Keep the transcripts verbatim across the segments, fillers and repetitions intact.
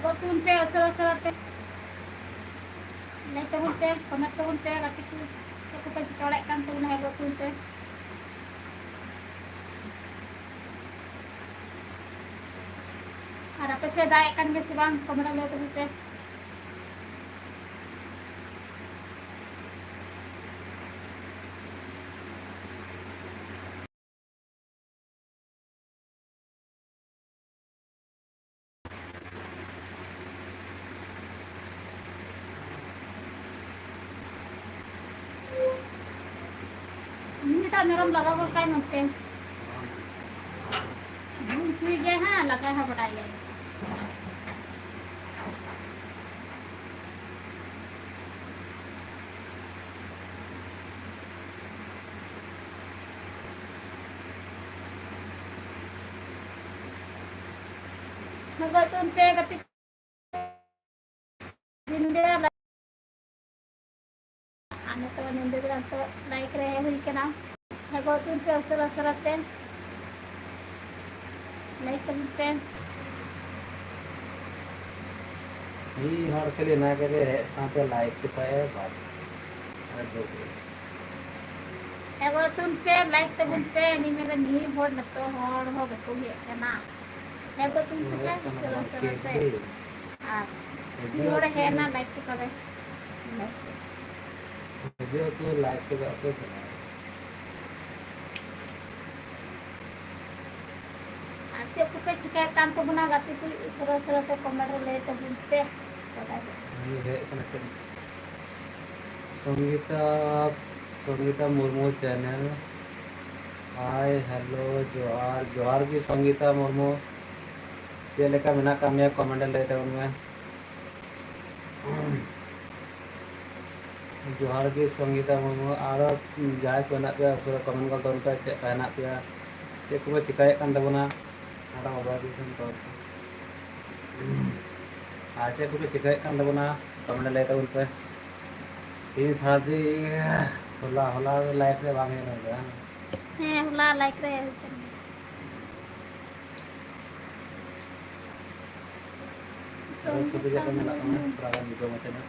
ᱜᱚᱫ ᱛᱟᱵᱚᱱ ᱯᱮ ᱩᱥᱟᱹᱨᱟ ᱩᱥᱟᱹᱨᱟ ᱛᱮ᱾ ᱞᱟᱹᱭ ᱛᱟᱵᱚᱱ ᱯᱮ, ᱠᱚᱢᱮᱱᱴ ᱛᱟᱵᱚᱱ ᱯᱮ ᱜᱟᱛᱮ ᱠᱚ, ᱪᱮᱫ ᱠᱚᱯᱮ ᱪᱤᱠᱟᱹ ᱵᱟᱲᱟᱭᱮᱫ ᱠᱟᱱ ᱛᱟᱵᱚᱱᱟ, ᱦᱮᱸ, ᱜᱚᱫ ᱛᱟᱵᱚᱱ ᱯᱮ᱾ ᱟᱨ ᱟᱯᱮ ᱥᱮᱫ ᱫᱟᱜ ᱮᱫ ᱠᱟᱱ ᱜᱮᱭᱟ ᱥᱮ ᱵᱟᱝ, ᱠᱚᱢᱮᱱᱴ ᱨᱮ ᱞᱟᱹᱭ ᱛᱟᱵᱚᱱ ᱯᱮ᱾ ᱢᱤᱫᱴᱟᱝ ᱢᱮᱨᱚᱢ ᱞᱟᱜᱟ ᱜᱚᱫ ᱠᱟᱭ ᱱᱚᱛᱮ᱾ ᱵᱩᱡᱽ ᱦᱩᱭ ᱜᱮᱭᱟ ᱦᱟᱸᱜ, ᱞᱟᱜᱟ ᱦᱚᱸ ᱵᱟᱰᱟᱭ ᱜᱮᱭᱟ᱾ ᱱᱚᱜᱼᱚᱭ ᱛᱚ ᱚᱱᱛᱮ ᱜᱟᱛᱮ ᱫᱤᱱ ᱜᱮ ᱟᱨ ᱱᱤᱛᱚᱜ ᱧᱤᱫᱟᱹ ᱵᱮᱲᱟ ᱱᱤᱛᱚᱜ ᱞᱟᱭᱤᱵᱷ ᱨᱮ ᱦᱮᱡ ᱦᱩᱭ ᱠᱟᱱᱟ᱾ ᱦᱮᱡ ᱜᱚᱫ ᱛᱟᱵᱚᱱ ᱯᱮ ᱩᱥᱟᱹᱨᱟ ᱩᱥᱟᱹᱨᱟ ᱛᱮ᱾ ᱞᱟᱭᱤᱠ ᱛᱟᱵᱚᱱ ᱯᱮ᱾ ᱢᱤᱫ ᱦᱚᱲ ᱠᱷᱟᱹᱞᱤ ᱚᱱᱟ ᱜᱮ ᱦᱮᱡ ᱥᱟᱶᱛᱮ ᱞᱟᱭᱤᱠ ᱠᱮᱫᱟᱭ, ᱵᱟᱥ᱾ ᱟᱨ ᱫᱩᱲᱩᱵ ᱨᱮ᱾ ᱦᱮᱡ ᱜᱚᱫ ᱛᱟᱵᱚᱱ ᱯᱮ, ᱞᱟᱭᱤᱠ ᱛᱟᱵᱚᱱ ᱯᱮ᱾ ᱩᱱᱤ ᱢᱮᱱᱫᱟ ᱢᱤᱫ ᱦᱚᱲ ᱱᱤᱛᱚᱜ ᱦᱚᱲ ᱦᱚᱸ ᱵᱟᱠᱚ ᱦᱮᱡ ᱠᱟᱱᱟ᱾ ᱦᱮᱡ ᱜᱚᱫ ᱛᱟᱵᱚᱱ ᱯᱮᱥᱮ ᱦᱮᱡ ᱠᱟᱱᱟ ᱩᱥᱟᱹᱨᱟ ᱵᱟᱝ, ᱩᱥᱟᱹᱨᱟ ᱛᱮ᱾ ᱠᱮᱠ ᱜᱮ᱾ ᱟᱨ ᱢᱤᱫ ᱦᱤᱡᱩᱜ ᱦᱚᱲᱮ ᱟᱠᱚ᱾ ᱦᱮᱡ ᱮᱱᱟ, ᱞᱟᱭᱤᱠ ᱠᱮᱫ ᱛᱟᱞᱮ᱾ ᱦᱤᱡᱩᱜ ᱟᱠᱚ, ᱞᱟᱭᱤᱠ ᱠᱮᱫᱟ ᱠᱚ, ᱪᱟᱞᱟᱜ ᱟᱠᱚ᱾ ᱟᱨ ᱪᱮᱫ ᱠᱚᱯᱮ ᱪᱤᱠᱟᱹᱭᱮᱫ ᱠᱟᱱ ᱛᱟᱵᱚᱱᱟ ᱜᱟᱛᱮ ᱠᱚ? ᱩᱥᱟᱹᱨᱟ ᱩᱥᱟᱹᱨᱟ ᱛᱮ ᱠᱚᱢᱮᱱᱴ ᱨᱮ ᱞᱟᱹᱭ ᱛᱟᱵᱚᱱ ᱯᱮ᱾ ᱵᱟᱰᱟᱭ ᱵᱟᱹᱱᱩᱜ᱾ ᱦᱮᱡ ᱠᱟᱱᱟ ᱠᱚ᱾ ᱥᱚᱝᱜᱤᱛᱟ, ᱥᱚᱝᱜᱤᱛᱟ ᱢᱩᱨᱢᱩ ᱪᱮᱱᱮᱞ᱾ ᱦᱟᱭ, ᱦᱮᱞᱳ, ᱡᱚᱦᱟᱨ, ᱡᱚᱦᱟᱨ ᱜᱮ ᱥᱚᱝᱜᱤᱛᱟ ᱢᱩᱨᱢᱩ᱾ ᱪᱮᱫ ᱞᱮᱠᱟ ᱢᱮᱱᱟᱜ ᱟᱠᱟᱫ ᱢᱮᱭᱟ? ᱠᱚᱢᱮᱱᱴ ᱨᱮ ᱞᱟᱹᱭ ᱛᱟᱵᱚᱱ ᱢᱮ᱾ ᱡᱚᱦᱟᱨ ᱜᱮ ᱥᱚᱝᱜᱤᱛᱟ ᱢᱩᱨᱢᱩ, ᱟᱨᱚ ᱡᱟᱦᱟᱸᱭ ᱠᱚ ᱦᱮᱱᱟᱜ ᱯᱮᱭᱟ, ᱩᱥᱟᱹᱨᱟ ᱠᱚᱢᱮᱱᱴ ᱜᱚᱫ ᱛᱟᱵᱚᱱ ᱯᱮ, ᱪᱮᱫ ᱞᱮᱠᱟ ᱦᱮᱱᱟᱜ ᱯᱮᱭᱟ, ᱪᱮᱫ ᱠᱚᱯᱮ ᱪᱮᱠᱟᱭᱮᱫ ᱠᱟᱱ ᱛᱟᱵᱚᱱᱟ, ᱟᱨᱚ ᱚᱵᱷᱟᱨ ᱫᱤᱥᱚᱢ ᱛᱚᱨ᱾ ᱟᱨ ᱪᱮᱫ ᱠᱚᱯᱮ ᱪᱮᱠᱟᱭᱮᱫ ᱠᱟᱱ ᱛᱟᱵᱚᱱᱟ, ᱠᱚᱢᱮᱱᱴ ᱨᱮ ᱞᱟᱹᱭ ᱛᱟᱵᱚᱱ ᱯᱮ᱾ ᱛᱮᱦᱮᱧ ᱥᱟᱨᱟᱫᱤᱱ, ᱦᱚᱞᱟ, ᱦᱚᱞᱟ ᱞᱟᱭᱤᱵᱷ ᱨᱮ ᱵᱟᱝ ᱦᱮᱡ ᱦᱩᱭ ᱞᱮᱱᱟ᱾ ᱦᱮᱸ, ᱦᱚᱞᱟ ᱞᱟᱭᱤᱵᱷ ᱨᱮ ᱦᱮᱡ ᱦᱩᱭ ᱠᱟᱱᱟ᱾ ᱟᱨᱚ ᱪᱷᱚᱵᱤ ᱡᱟᱠᱚ ᱧᱮᱞᱚᱜ ᱠᱟᱱᱟ, ᱛᱷᱚᱲᱟ ᱜᱟᱱ ᱵᱷᱤᱰᱤᱭᱳ ᱢᱚᱛᱚ ᱧᱚᱜ᱾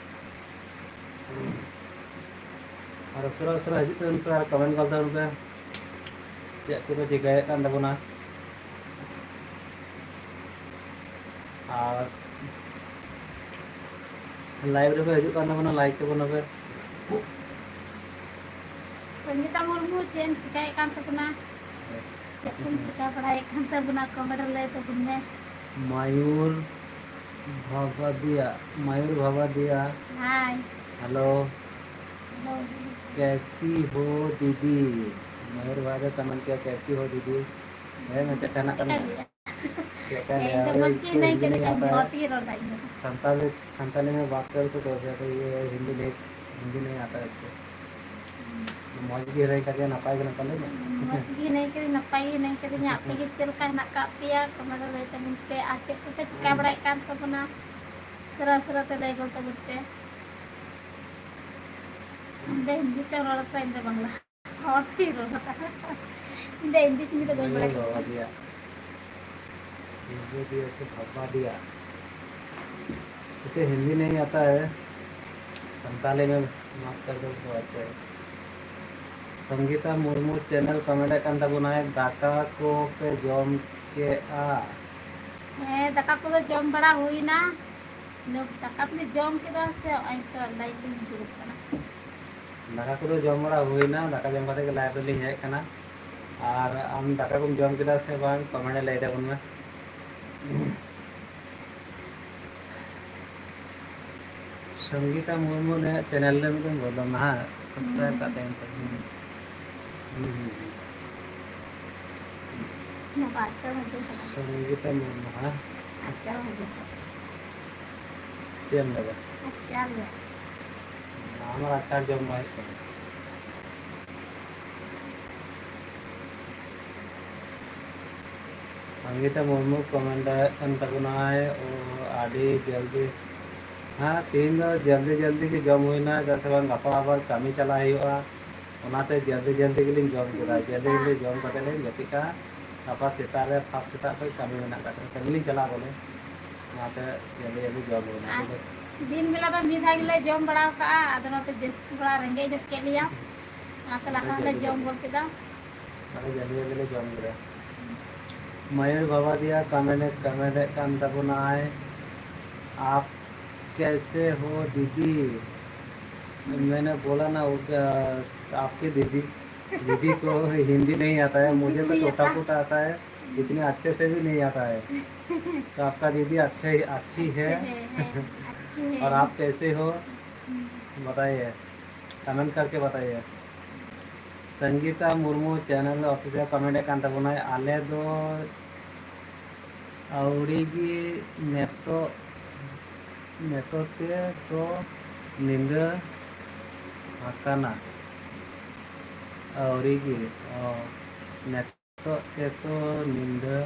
ᱟᱨ ᱩᱥᱟᱹᱨᱟ ᱩᱥᱟᱹᱨᱟ ᱦᱤᱡᱩᱜ ᱛᱟᱵᱚᱱ ᱯᱮ ᱟᱨ ᱠᱚᱢᱮᱱᱴ ᱜᱚᱫ ᱛᱟᱵᱚᱱ ᱯᱮ, ᱪᱮᱫ ᱠᱚᱯᱮ ᱪᱤᱠᱟᱹᱭᱮᱫ ᱠᱟᱱ ᱛᱟᱵᱚᱱᱟ᱾ ᱟᱨ ᱞᱟᱭᱤᱵᱷ ᱨᱮᱯᱮ ᱦᱤᱡᱩᱜ ᱠᱟᱱ ᱛᱟᱵᱚᱱᱟ, ᱞᱟᱭᱤᱠ ᱛᱟᱵᱚᱱᱟ ᱯᱮ᱾ ᱥᱚᱝᱜᱤᱛᱟ ᱢᱩᱨᱢᱩ, ᱪᱮᱫ ᱮᱢ ᱪᱤᱠᱟᱹᱭᱮᱫ ᱠᱟᱱ ᱛᱟᱵᱚᱱᱟ? ᱪᱮᱫ ᱠᱚᱢ ᱪᱤᱠᱟᱹ ᱵᱟᱲᱟᱭᱮᱫ ᱠᱟᱱ ᱛᱟᱵᱚᱱᱟ? ᱠᱚᱢᱮᱱᱴ ᱨᱮ ᱞᱟᱹᱭ ᱛᱟᱵᱚᱱ ᱢᱮ᱾ ᱢᱟᱭᱩᱨ ᱵᱷᱟᱵᱟᱫᱤᱭᱟ, ᱢᱟᱭᱩᱨ ᱵᱷᱟᱵᱟᱫᱤᱭᱟ᱾ ᱦᱟᱭ᱾ ᱦᱮᱞᱳ᱾ ᱦᱮᱞᱳ᱾ कैसी हो दीदी? मयूर भाई ने कमेंट किया, "कैसी हो दीदी?" ᱦᱮᱸ, ᱢᱮᱱᱛᱮ ᱪᱮᱫ ᱠᱟᱱᱟ? ᱪᱮᱫ ᱠᱟᱱ ᱜᱮᱭᱟ? ᱪᱮᱫ ᱠᱟᱱ ᱦᱮᱸ, ᱜᱮᱭᱟ? ᱤᱧ ᱫᱚ ᱢᱚᱡᱽ ᱜᱮ ᱦᱤᱱᱟᱹᱧ ᱠᱟᱹᱫᱤᱧᱟ, ᱦᱤᱱᱫᱤ ᱦᱚᱲ ᱛᱮᱜᱮ ᱨᱚᱲ ᱫᱟᱲᱮᱭᱟᱜ ᱠᱟᱱᱟ᱾ ᱥᱟᱱᱛᱟᱲᱤ, ᱥᱟᱱᱛᱟᱲᱤ ᱢᱮ ᱵᱟᱛ ᱠᱟᱨ ᱛᱚ, ᱫᱚ ᱡᱟᱛᱮ ᱤᱭᱟᱹ ᱦᱤᱱᱫᱤ ᱱᱟᱦᱤ, ᱦᱤᱱᱫᱤ ᱱᱟᱦᱤ ᱟᱛᱟ ᱦᱟᱭ ᱩᱥᱠᱳ᱾ ᱢᱚᱡᱽ ᱜᱮ ᱦᱤᱱᱟᱹᱧ ᱠᱟᱫᱤᱧᱟ, ᱱᱟᱯᱟᱭ ᱜᱮ ᱱᱟᱯᱟᱭ ᱜᱮ᱾ ᱢᱚᱡᱽ ᱜᱮ ᱦᱤᱱᱟᱹᱧ ᱠᱟᱹᱫᱤᱧᱟ, ᱱᱟᱯᱟᱭ ᱜᱮ ᱦᱤᱱᱟᱹᱧ ᱠᱟᱹᱫᱤᱧᱟ᱾ ᱟᱯᱮ ᱜᱮ ᱪᱮᱫ ᱞᱮᱠᱟ ᱦᱮᱱᱟᱜ ᱠᱟᱜ ᱯᱮᱭᱟ? ᱠᱚᱢᱮᱱᱴ ᱨᱮ ᱞᱟᱹᱭ ᱛᱟᱵᱚᱱ ᱯᱮ᱾ ᱟᱨ ᱪᱮᱫ ᱠᱚᱯᱮ ᱪᱤᱠᱟ ᱵᱟᱲᱟᱭᱮᱫ ᱠᱟᱱ ᱛᱟᱵᱚᱱᱟ? ᱥᱮᱨᱟ ᱥᱮᱨᱟ ᱛᱮ ᱞᱟᱹᱭ ᱜᱚᱫ ᱛᱟᱵᱚᱱ ᱯᱮ᱾ ᱤᱧ ᱫᱚ ᱦᱤᱱᱫᱤ ᱛᱮ ᱨᱚᱲ ᱟᱠᱚ, ᱤᱧ ᱫᱚ ᱵᱟᱝᱞᱟ᱾ ᱦᱚᱲ ᱛᱮᱧ ᱨᱚᱲ ᱟᱠᱚ᱾ ᱤᱧ ᱫᱚ ᱦᱤᱱᱫᱤ ᱛᱮᱧ ᱫᱚ ᱵᱟᱹᱧ ᱵᱟᱲᱟᱭ ᱢᱟᱭᱩᱨ ᱠᱟᱱᱟ᱾ ᱵᱷᱟᱵᱟᱫᱤᱭᱟ, ᱵᱷᱟᱵᱟᱫᱤᱭᱟ ᱥᱮ ᱵᱷᱟᱵᱟᱫᱤᱭᱟ? इसे हिंदी नहीं आता है, संताली में बात कर दो तो अच्छा है। संगीता मुर्मू चैनल ᱠᱚᱢᱮᱱᱴ ᱮᱫ ᱠᱟᱱ ᱛᱟᱵᱚᱱᱟᱭ, ᱫᱟᱠᱟ ᱠᱚ ᱯᱮ ᱡᱚᱢ ᱠᱮᱜᱼᱟ? ᱦᱮᱸ, ᱫᱟᱠᱟ ᱠᱚᱫᱚ ᱡᱚᱢ ᱵᱟᱲᱟ ᱦᱩᱭᱱᱟ᱾ ᱫᱟᱠᱟ ᱫᱚᱞᱮ ᱡᱚᱢ ᱠᱮᱫᱟ ᱥᱮ ᱱᱚᱜᱼᱚᱭ ᱛᱚ ᱞᱟᱭᱤᱵᱷ ᱨᱮᱞᱤᱧ ᱫᱩᱲᱩᱵ ᱠᱟᱱᱟ᱾ ᱫᱟᱠᱟ ᱠᱚᱫᱚ ᱡᱚᱢ ᱵᱟᱲᱟ ᱦᱩᱭᱱᱟ, ᱫᱟᱠᱟ ᱡᱚᱢ ᱠᱟᱛᱮ ᱜᱮ ᱞᱟᱭᱤᱵᱷ ᱨᱮᱞᱤᱧ ᱦᱮᱡ ᱠᱟᱱᱟ᱾ ᱟᱨ ᱟᱢ ᱫᱟᱠᱟ ᱠᱚᱢ ᱡᱚᱢ ᱠᱮᱫᱟ ᱥᱮ ᱵᱟᱝ, ᱠᱚᱢᱮᱱᱴ ᱨᱮ ᱞᱟᱹᱭ ᱛᱟᱵᱚᱱ ᱢᱮ᱾ ᱥᱚᱝᱜᱤᱛᱟ ᱢᱩᱨᱢᱩ ᱱᱩᱭᱟᱜ ᱪᱮᱱᱮᱞ ᱨᱮ ᱢᱤᱫᱴᱮᱱ ᱵᱚᱞᱚᱱᱟ, ᱦᱮᱸ, ᱥᱟᱵᱥᱠᱨᱟᱭᱤᱵ ᱠᱟᱜ ᱛᱟᱭᱚᱢ ᱛᱮ᱾ ᱦᱩᱸ᱾ ᱦᱩᱸ, ᱦᱩᱸ, ᱦᱩᱸ᱾ ᱱᱚᱝᱠᱟ ᱟᱪᱪᱷᱟ ᱵᱷᱟᱜᱮ ᱠᱟᱱᱟ᱾ ᱥᱚᱝᱜᱤᱛᱟ ᱢᱩᱨᱢᱩ, ᱦᱮᱸ? ᱟᱪᱪᱷᱟ ᱵᱷᱟᱜᱮ ᱠᱟᱱᱟ᱾ ᱪᱮᱫ ᱮᱢ ᱞᱟᱹᱭᱫᱟ? ᱟᱪᱪᱷᱟ ᱞᱟᱹᱭ᱾ ᱟᱢᱟᱜ ᱟᱪᱟᱨ ᱡᱚᱢ ᱵᱟᱭ ᱦᱩᱭᱩᱜ ᱠᱟᱱᱟ᱾ ᱥᱚᱝᱜᱤᱛᱟ ᱢᱩᱨᱢᱩ ᱠᱚᱢᱮᱱᱴ ᱫᱟᱲᱮᱭᱟᱜ ᱠᱟᱱ ᱛᱟᱵᱚᱱᱟᱭ, ᱳ, ᱟᱹᱰᱤ ᱡᱚᱞᱫᱤ᱾ ᱦᱮᱸ, ᱛᱮᱦᱮᱧ ᱫᱚ ᱡᱚᱞᱫᱤ ᱡᱚᱞᱫᱤ ᱜᱮ ᱡᱚᱢ ᱦᱩᱭᱱᱟ, ᱪᱮᱫᱟᱜ ᱥᱮ ᱵᱟᱝ ᱜᱟᱯᱟ ᱟᱵᱟᱨ ᱠᱟᱹᱢᱤ ᱪᱟᱞᱟᱜ ᱦᱩᱭᱩᱜᱼᱟ, ᱚᱱᱟᱛᱮ ᱡᱚᱞᱫᱤ ᱡᱚᱞᱫᱤ ᱜᱮᱞᱤᱧ ᱡᱚᱢ ᱠᱮᱫᱟ᱾ ᱡᱚᱞᱫᱤ ᱡᱚᱞᱫᱤ ᱡᱚᱢ ᱠᱟᱛᱮ ᱞᱤᱧ ᱡᱟᱹᱯᱤᱫ ᱠᱟᱜᱼᱟ, ᱜᱟᱯᱟ ᱥᱮᱛᱟᱜ ᱨᱮ ᱯᱷᱟᱥᱴ ᱥᱮᱛᱟᱜ ᱠᱷᱚᱱ ᱠᱟᱹᱢᱤ ᱢᱮᱱᱟᱜ ᱠᱟᱫ ᱛᱟᱹᱞᱤᱧᱟ, ᱠᱟᱹᱢᱤ ᱞᱤᱧ ᱪᱟᱞᱟᱜᱼᱟ ᱵᱚᱞᱮ᱾ ᱚᱱᱟᱛᱮ ᱡᱚᱞᱫᱤ ᱡᱚᱞᱫᱤ ᱡᱚᱢ ᱦᱩᱭᱱᱟ᱾ ᱟᱨ ᱫᱤᱱ ᱵᱮᱞᱟ ᱫᱚ ᱢᱤᱫ ᱫᱷᱟᱣ ᱜᱮᱞᱮ ᱡᱚᱢ ᱵᱟᱲᱟ ᱟᱠᱟᱜᱼᱟ, ᱟᱫᱚ ᱚᱱᱟᱛᱮ ᱡᱟᱹᱥᱛᱤ ᱛᱷᱚᱲᱟ ᱨᱮᱸᱜᱮᱡ ᱧᱚᱜ ᱠᱮᱫ ᱞᱮᱭᱟ, ᱚᱱᱟᱛᱮ ᱞᱟᱦᱟ ᱦᱚᱸᱞᱮ ᱡᱚᱢ ᱜᱚᱫ ᱠᱮᱫᱟ᱾ ᱟᱫᱚ ᱡᱚᱞᱫᱤ ᱡᱚᱞᱫᱤ ᱞᱮ ᱡᱚᱢ ᱠᱮᱫᱟ᱾ ᱢᱚᱭᱩᱨ ᱵᱟᱵᱟ ᱫᱤᱭᱟ ᱠᱚᱢᱮᱱᱴ, ᱠᱚᱢᱮᱱᱴ ᱮᱫ ᱠᱟᱱ ᱛᱟᱵᱚᱱᱟᱭ, "आप कैसे हो दीदी?" मैंने बोला ना, वो, अ, आपके दीदी, दीदी को हिंदी नहीं आता है, मुझे तो नहीं छोटा आता। मोटा आता है, इतने अच्छे से भी नहीं आता है। तो आपका दीदी अच्छे, अच्छी है। अच्छे है, है, अच्छी है। और आप कैसे हो? हम्म। बताइए, कमेंट करके बताइए। Sangeeta Murmu channel official comment ᱮᱫ ᱠᱟᱱ ᱛᱟᱵᱚᱱᱟᱭ, ᱟᱞᱮ ᱫᱚ ᱟᱹᱣᱲᱤ ᱜᱮ ᱱᱤᱛᱚᱜ, ᱱᱤᱛᱚᱜ ᱛᱮ ᱫᱚ ᱧᱤᱫᱟᱹ ᱟᱠᱟᱱᱟ᱾ ᱟᱹᱣᱲᱤ ᱜᱮ, ᱚ, ᱱᱤᱛᱚᱜ ᱛᱮ ᱛᱚ ᱧᱤᱫᱟᱹ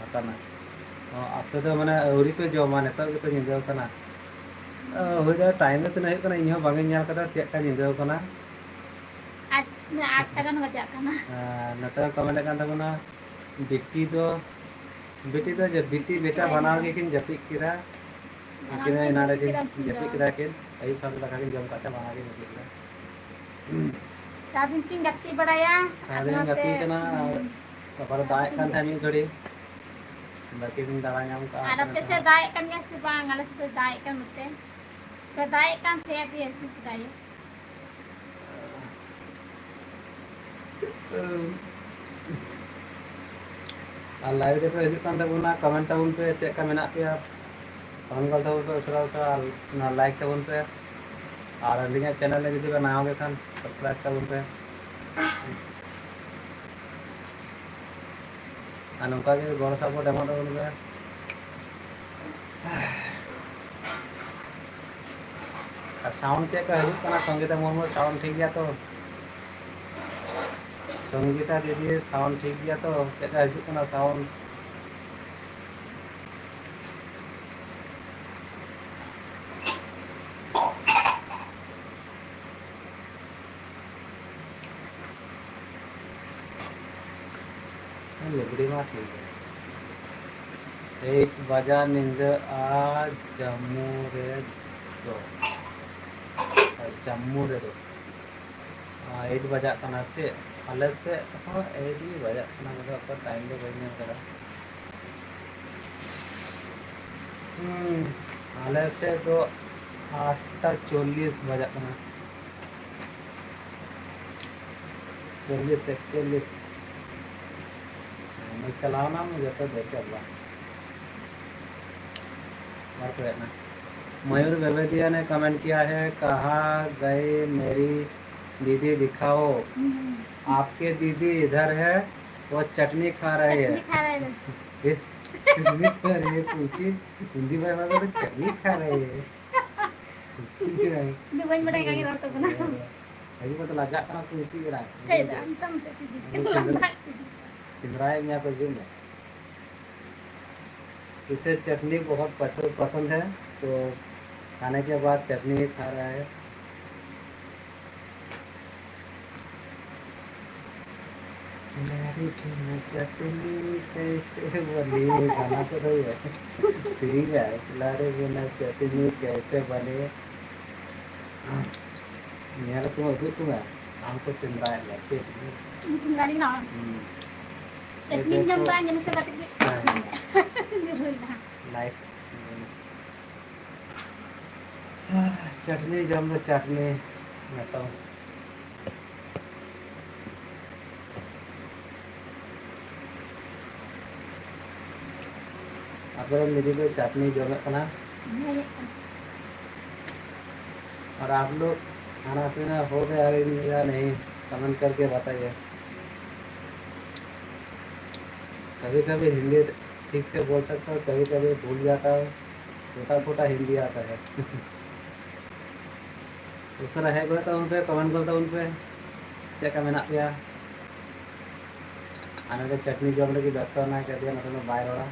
ᱟᱠᱟᱱᱟ᱾ ᱚ, ᱟᱯᱮ ᱫᱚ ᱢᱟᱱᱮ ᱟᱹᱣᱨᱤ ᱯᱮ ᱡᱚᱢᱟ, ᱱᱤᱛᱚᱜ ᱜᱮᱯᱮ ᱧᱤᱫᱟᱹ ᱟᱠᱟᱱᱟ? ᱚ, ᱦᱩᱭ ᱫᱟᱲᱮᱭᱟᱜᱼᱟ, ᱴᱟᱭᱤᱢ ᱫᱚ ᱛᱤᱱᱟᱹᱜ ᱦᱩᱭᱩᱜ ᱠᱟᱱᱟ, ᱤᱧ ᱦᱚᱸ ᱵᱟᱝ ᱤᱧ ᱧᱮᱞ ᱠᱟᱫᱟ ᱪᱮᱫ ᱞᱮᱠᱟ ᱧᱤᱫᱟᱹ ᱟᱠᱟᱱᱟ᱾ ᱟᱴ, ᱟᱴ ᱴᱟ ᱜᱟᱱ ᱵᱟᱡᱟᱜ ᱠᱟᱱᱟ᱾ ᱦᱮᱸ, ᱱᱚᱛᱮ ᱠᱚ ᱠᱚᱢᱮᱱᱴ ᱠᱟᱱ ᱛᱟᱵᱚᱱᱟ, ᱵᱤᱴᱤ ᱫᱚ, ᱵᱤᱴᱤ ᱫᱚ ᱡᱮ, ᱵᱤᱴᱤ ᱵᱮᱴᱟ ᱵᱟᱱᱟᱨ ᱜᱮᱠᱤᱱ ᱡᱟᱹᱯᱤᱫ ᱠᱮᱫᱟ᱾ ᱵᱟᱱᱟᱨ ᱩᱱᱠᱤᱱ ᱠᱤᱱ ᱮᱱᱟᱱ ᱨᱮ ᱡᱟᱹᱯᱤᱫ ᱠᱤᱱ ᱠᱮᱫᱟ ᱩᱱᱠᱤᱱ ᱡᱟᱹᱯᱤᱫ ᱫᱚ᱾ ᱠᱮᱫᱟ ᱠᱤᱱ, ᱟᱹᱭᱩᱵ ᱥᱟᱶᱛᱮ ᱫᱟᱠᱟ ᱠᱤᱱ ᱡᱚᱢ ᱠᱟᱛᱮ ᱵᱟᱱᱟᱨ ᱠᱤᱱ ᱡᱟᱹᱯᱤᱫ ᱠᱮᱫᱟ᱾ ᱥᱟᱨᱟᱫᱤᱱ ᱠᱤᱱ ᱜᱟᱛᱮ ᱵᱟᱲᱟᱭᱟ, ᱥᱟᱨᱟᱫᱤᱱ ᱟᱫᱚ ᱜᱟᱛᱮ ᱱᱚᱛᱮ, ᱠᱟᱱᱟ, ᱦᱩᱸ, ᱛᱟᱨᱯᱚᱨᱮ ᱫᱟᱜ ᱮᱫ ᱠᱟᱱ ᱛᱟᱦᱮᱸᱫ ᱢᱤᱫ ᱜᱷᱟᱹᱲᱤ, ᱵᱟᱹᱠᱤ ᱫᱤᱱ ᱫᱟᱬᱟ ᱧᱟᱢ ᱠᱟᱜᱼᱟ ᱟᱨ ᱦᱟᱱᱛᱮ ᱟᱯᱮ ᱱᱟᱛᱮ ᱥᱮᱫ ᱦᱚᱸ᱾ ᱫᱟᱜ ᱮᱫ ᱠᱟᱱ ᱜᱮᱭᱟ ᱥᱮ ᱵᱟᱝ? ᱟᱞᱮ ᱥᱮᱫ ᱫᱚ ᱫᱟᱜ ᱮᱫ ᱠᱟᱱ ᱱᱚᱛᱮ᱾ ᱫᱟᱜ ᱮᱫ ᱠᱟᱱ ᱛᱟᱦᱮᱸᱫ ᱟᱹᱰᱤ ᱡᱟᱹᱥᱛᱤ ᱫᱟᱜ ᱮᱫ᱾ ᱟᱨ ᱞᱟᱭᱤᱵᱷ ᱨᱮᱯᱮ ᱦᱤᱡᱩᱜ ᱠᱟᱱ ᱛᱟᱵᱚᱱᱟ, ᱠᱚᱢᱮᱱᱴ ᱛᱟᱵᱚᱱ ᱯᱮ ᱪᱮᱫ ᱞᱮᱠᱟ ᱢᱮᱱᱟᱜ ᱯᱮᱭᱟ, ᱠᱚᱢᱮᱱᱴ ᱜᱚᱞ ᱛᱟᱵᱚᱱ ᱯᱮ ᱩᱥᱟᱹᱨᱟ ᱩᱥᱟᱹᱨᱟ, ᱟᱨ ᱚᱱᱟ ᱞᱟᱭᱤᱠ ᱛᱟᱵᱚᱱ ᱯᱮ, ᱟᱨ ᱟᱹᱞᱤᱧᱟᱜ ᱪᱮᱱᱮᱞ ᱨᱮ ᱡᱩᱫᱤ ᱯᱮ ᱱᱟᱣᱟ ᱜᱮ ᱠᱷᱟᱱ ᱥᱟᱵᱥᱠᱨᱟᱭᱤᱵ ᱛᱟᱵᱚᱱ ᱯᱮ᱾ ᱟᱨ ᱱᱚᱝᱠᱟ ᱜᱮ ᱜᱚᱲᱚ ᱥᱟᱯᱚᱴ ᱮᱢᱚᱜ ᱛᱟᱵᱚᱱ ᱯᱮ᱾ ᱟᱨ ᱥᱟᱣᱩᱱᱰ ᱪᱮᱫ ᱞᱮᱠᱟ ᱦᱤᱡᱩᱜ ᱠᱟᱱᱟ ᱥᱚᱝᱜᱤᱛᱟ ᱢᱩᱨᱢᱩ? ᱥᱟᱣᱩᱱᱰ ᱴᱷᱤᱠ ᱜᱮᱭᱟ ᱛᱚ? ᱥᱚᱝᱜᱤᱛᱟ ᱫᱤᱫᱤ, ᱥᱟᱣᱩᱱᱰ ᱴᱷᱤᱠ ᱜᱮᱭᱟ ᱛᱚ? ᱪᱮᱫ ᱞᱮᱠᱟ ᱦᱤᱡᱩᱜ ᱠᱟᱱᱟ ᱥᱟᱣᱩᱱᱰ? ᱞᱩᱜᱽᱲᱤ ᱢᱟ ᱴᱷᱤᱠ ᱜᱮᱭᱟ᱾ ᱮᱭᱤᱴ ᱵᱟᱡᱟ ᱧᱤᱫᱟᱹ ᱟᱨ ᱡᱟᱹᱢᱩ ᱨᱮ ᱫᱚ, ᱟᱨ ᱡᱟᱹᱢᱩ ᱨᱮ ᱫᱚ ᱮᱭᱤᱴ ᱵᱟᱡᱟᱜ ᱠᱟᱱᱟ ᱥᱮ? ᱟᱞᱮ ᱥᱮᱫ ᱦᱚᱸ ᱮᱭᱤᱴ ᱜᱮ ᱵᱟᱡᱟᱜ ᱠᱟᱱᱟ, ᱢᱟᱱᱮ ᱚᱠᱟ ᱴᱟᱭᱤᱢ ᱫᱚ ᱵᱟᱹᱧ ᱧᱮᱞ ᱠᱟᱫᱟ᱾ ᱦᱩᱸ, ᱟᱞᱮ ᱥᱮᱫ ᱫᱚ ᱟᱴᱴᱟ ᱪᱚᱞᱞᱤᱥ ᱵᱟᱡᱟᱜ ᱠᱟᱱᱟ᱾ ᱪᱚᱞᱞᱤᱥ ᱮᱠᱪᱚᱞᱞᱤᱥ ᱪᱟᱞᱟᱣᱱᱟ ᱡᱚᱛᱚ ᱫᱮᱡᱚᱜ ᱵᱟᱝ᱾ ᱵᱟᱭ ᱠᱚᱭᱚᱜ ᱮᱱᱟ᱾ मयूर बेबेदिया ने कमेंट किया है, कहाँ गए मेरी दीदी, दिखाओ। आपके दीदी इधर है, वो चटनी खा रहे हैं। चटनी खा रहे हैं। ये चटनी खा रहे हैं, पूछी। हिंदी में बात करो, चटनी खा रहे हैं। पूछी नहीं। ᱫᱩ ᱵᱟᱹᱧ ᱵᱟᱰᱟᱭ ᱠᱟᱱ ᱨᱚᱲ ᱛᱟᱵᱚᱱᱟ᱾ ᱦᱤᱡᱩᱜ ᱢᱮ ᱛᱚ, ᱞᱟᱡᱟᱜ ᱠᱟᱱᱟ ᱠᱚ, ᱢᱤᱫᱴᱤᱡ ᱜᱮ ᱨᱟᱜ᱾ ᱪᱮᱫ ᱟᱢ ᱛᱟᱢ ᱛᱮ ᱛᱤᱡᱤ? ᱥᱮᱸᱫᱽᱨᱟᱭᱮᱫ ᱢᱮᱭᱟ ᱠᱚ, ᱦᱤᱡᱩᱜ ᱢᱮ᱾ इसे चटनी बहुत पसंद, पसंद है, तो खाने के बाद चटनी ही खा रहा है। लारे बिना चटनी कैसे बने, गाना तो नहीं है। सीरियल है, लारे बिना चटनी कैसे बने। ᱧᱮᱞ ᱠᱚ ᱩᱫᱩᱜ ᱠᱚᱢᱮ, ᱟᱢ ᱠᱚ ᱥᱮᱸᱫᱽᱨᱟᱭᱮᱫ ᱢᱮᱭᱟ, ᱪᱮᱫ? ᱤᱧ ᱥᱮᱸᱫᱽᱨᱟ ᱞᱮᱱᱟ᱾ ᱦᱩᱸ᱾ ᱪᱟᱹᱴᱱᱤᱧ ᱡᱚᱢ ᱠᱟᱜᱼᱟ, ᱧᱮᱞ ᱦᱚᱪᱚ ᱠᱟᱛᱮ ᱜᱮ᱾ ᱦᱮᱸ᱾ ᱧᱮᱞ ᱦᱩᱭᱱᱟ᱾ ᱞᱟᱭᱤᱠ᱾ ᱪᱟᱹᱴᱱᱤ ᱡᱚᱢ ᱫᱚ ᱪᱟᱹᱴᱱᱤ, ᱱᱤᱛᱚᱝ᱾ ᱟᱯᱮ ᱨᱮᱱ ᱫᱤᱫᱤ ᱫᱚ ᱪᱟᱴᱱᱤ ᱡᱚᱢᱮᱫ ᱠᱟᱱᱟ᱾ ᱧᱮᱞᱮᱫ ᱠᱟᱱᱟ᱾ और आप लोग खाना पीना हो गया या नहीं, कमेंट करके बताइए। कभी कभी हिंदी ठीक से बोल सकता हूँ, कभी कभी भूल जाता हूँ, टूटा फूटा हिंदी आता है। ᱩᱥᱟᱹᱨᱟ ᱦᱮᱡ ᱜᱚᱫᱚᱜ ᱛᱟᱵᱚᱱ ᱯᱮ, ᱠᱚᱢᱮᱱᱴ ᱜᱚᱫ ᱛᱟᱵᱚᱱ ᱯᱮ, ᱪᱮᱫ ᱞᱮᱠᱟ ᱢᱮᱱᱟᱜ ᱯᱮᱭᱟ? ᱟᱨ ᱱᱚᱰᱮ ᱪᱟᱴᱱᱤ ᱡᱚᱢ ᱨᱮᱜᱮ ᱵᱮᱥᱛᱚ ᱢᱮᱱᱟᱭ ᱠᱟᱫᱮᱭᱟ, ᱱᱚᱛᱮ ᱫᱚ ᱵᱟᱭ ᱨᱚᱲᱟ᱾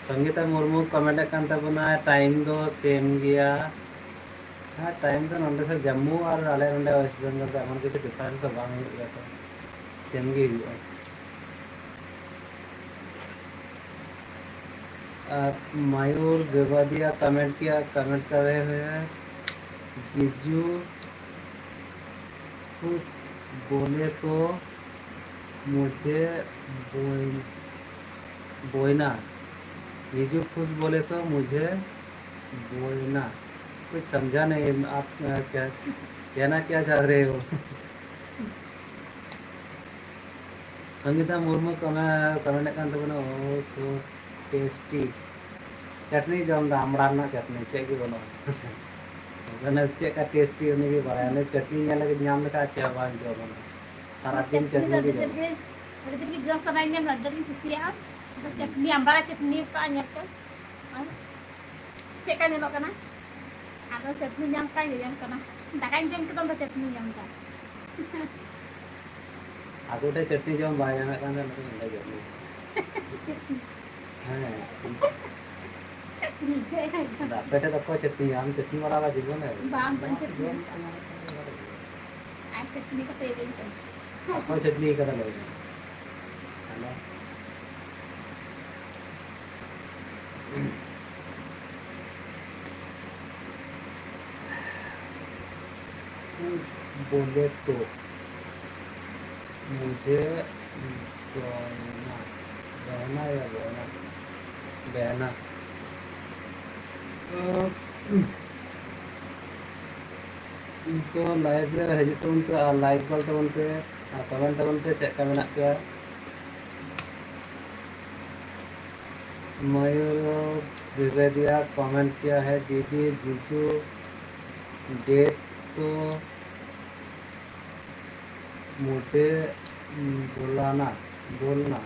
ᱥᱚᱝᱜᱤᱛᱟ ᱢᱩᱨᱢᱩ ᱠᱚᱢᱮᱱᱴ ᱮᱫ ᱠᱟᱱ ᱛᱟᱵᱚᱱᱟ, ᱴᱟᱭᱤᱢ ᱫᱚ ᱥᱮᱢ ᱜᱮᱭᱟ᱾ ᱦᱮᱸ, ᱴᱟᱭᱤᱢ ᱫᱚ ᱱᱚᱰᱮ ᱫᱚ ᱡᱟᱢᱢᱩ ᱟᱨ ᱟᱞᱮ ᱱᱚᱰᱮ ᱳᱭᱮᱥᱴ ᱵᱮᱝᱜᱚᱞ ᱫᱚ ᱮᱢᱚᱱ ᱠᱤᱪᱷᱩ ᱰᱤᱯᱷᱟᱨᱮᱱᱥ ᱫᱚ ᱵᱟᱝ ᱦᱩᱭᱩᱜ ᱜᱮᱭᱟ ᱛᱚ, ᱥᱮᱢ ᱜᱮ ᱦᱩᱭᱩᱜᱼᱟ᱾ ᱟᱨ ᱢᱟᱭᱩᱨ ᱵᱮᱵᱟᱫᱤᱭᱟ ᱠᱚᱢᱮᱱᱴ ᱠᱮᱭᱟ, ᱠᱚᱢᱮᱱᱴ ᱠᱟᱨᱮ ᱦᱩᱭ ᱦᱮᱸ, ᱡᱤᱡᱩ ᱠᱩᱥ ᱵᱚᱞᱮ ᱛᱚ ᱢᱩᱡᱷᱮ ᱵᱚᱭ-, ᱵᱚᱭᱱᱟ, ᱡᱤᱡᱩ ᱠᱩᱥ ᱵᱚᱞᱮ ᱛᱚ ᱢᱩᱡᱷᱮ ᱵᱚᱭᱱᱟ᱾ ᱠᱩᱪ ᱥᱟᱢᱡᱷᱟ ᱱᱟᱦᱤᱸ, ᱟᱯ ᱠᱮᱦᱱᱟ ᱠᱮᱭᱟ ᱪᱟᱦ ᱨᱮ ᱦᱳ? ᱥᱚᱝᱜᱤᱛᱟ ᱢᱩᱨᱢᱩ ᱠᱚᱢᱮ-, ᱠᱚᱢᱮᱱᱴ ᱠᱟᱱ ᱛᱟᱵᱚᱱᱟ, ᱳ ᱥᱳ ᱴᱮᱥᱴᱤ᱾ ᱪᱟᱴᱱᱤ ᱡᱚᱢ ᱫᱟ, ᱟᱢᱲᱟ ᱨᱮᱱᱟᱜ ᱪᱟᱴᱱᱤ, ᱪᱮᱫ ᱜᱮ ᱵᱟᱹᱱᱩᱜᱼᱟ᱾ ᱢᱟᱱᱮ ᱪᱮᱫ ᱞᱮᱠᱟ ᱴᱮᱥᱴᱤ ᱩᱱᱤ ᱜᱮ ᱵᱟᱲᱟᱭᱟ᱾ ᱩᱱᱤ ᱪᱟᱴᱱᱤ ᱧᱮᱞ ᱞᱟᱹᱜᱤᱫ ᱧᱟᱢ ᱞᱮᱠᱷᱟᱱ ᱪᱮᱫ ᱦᱚᱸ ᱵᱟᱝ ᱡᱚᱢ ᱥᱟᱱᱟ᱾ ᱥᱟᱨᱟ ᱫᱤᱱ ᱪᱟᱴᱱᱤ ᱜᱮ ᱡᱚᱢ᱾ ᱟᱹᱰᱤ ᱡᱳᱨ ᱜᱮ ᱡᱚᱢ ᱥᱟᱱᱟᱧ ᱠᱟᱱᱟ, ᱟᱹᱰᱤ ᱡᱳᱨ ᱤᱧ ᱠᱩᱥᱤᱭᱟᱜᱼᱟ᱾ ᱟᱫᱚ ᱪᱟᱴᱱᱤ, ᱟᱢᱲᱟ ᱪᱟᱴᱱᱤ ᱠᱟᱜᱼᱟ ᱧᱮᱞ ᱯᱮ᱾ ᱟᱨ ᱪᱮᱫ ᱞᱮᱠᱟ ᱧᱮᱞᱚᱜ ᱠᱟᱱᱟ? ᱟᱫᱚ ᱪᱟᱹᱴᱱᱤ ᱧᱟᱢ ᱠᱷᱟᱱ ᱜᱮ ᱧᱟᱢ ᱠᱟᱱᱟ᱾ ᱫᱟᱠᱟᱧ ᱡᱚᱢ ᱠᱮᱫᱟ, ᱚᱱᱟ ᱪᱟᱹᱴᱱᱤ ᱧᱟᱢ ᱠᱟᱱᱟ᱾ ᱟᱫᱚ ᱛᱮ ᱪᱟᱹᱴᱱᱤ ᱡᱚᱢ ᱵᱟᱭ ᱧᱟᱢᱮᱫ ᱠᱟᱱ ᱛᱟᱦᱮᱸᱫ, ᱚᱱᱟᱛᱮ ᱱᱚᱰᱮ ᱡᱚᱢ ᱦᱩᱭᱩᱜ ᱠᱟᱱᱟ᱾ ᱦᱮᱸ᱾ ᱪᱟᱹᱴᱱᱤ ᱜᱮ᱾ ᱟᱯᱮ ᱴᱷᱮᱱ ᱫᱚ ᱚᱠᱚᱭ ᱪᱟᱹᱴᱱᱤᱭᱟ? ᱟᱢ ᱪᱟᱹᱴᱱᱤ ᱵᱟᱞᱟ ᱫᱚ ᱡᱤᱵᱚᱱ ᱨᱮ? ᱵᱟᱝ, ᱵᱟᱹᱧ ᱪᱟᱹᱴᱱᱤ᱾ ᱟᱨ ᱪᱟᱹᱴᱱᱤ ᱠᱟᱛᱮ ᱤᱫᱤᱧ ᱠᱟᱱᱟ᱾ ᱚᱠᱚᱭ ᱪᱟᱹᱴᱱᱤ ᱠᱟᱫᱟ ᱞᱟᱹᱭ ᱢᱮ? ᱦᱮᱞᱳ᱾ ᱩᱥ ᱵᱚᱞᱮ ᱛᱚ ᱢᱩᱡᱷᱮ ᱵᱚᱦᱱᱟ, ᱵᱚᱦᱱᱟ ᱭᱟ ᱵᱚᱦᱱᱟ, ᱵᱮᱦᱱᱟ᱾ ᱛᱚ, ᱛᱚ live ᱨᱮ ᱦᱤᱡᱩᱜ ᱛᱟᱵᱚᱱ ᱯᱮ ᱟᱨ like ᱜᱚᱫ ᱛᱟᱵᱚᱱ ᱯᱮ ᱟᱨ comment ᱛᱟᱵᱚᱱ ᱯᱮ ᱪᱮᱫ ᱞᱮᱠᱟ ᱢᱮᱱᱟᱜ ᱯᱮᱭᱟ᱾ मयूर द्विवेदिया कमेंट किया है, दीदी जीजू डेट तो मुझे बुलाना, बोलना,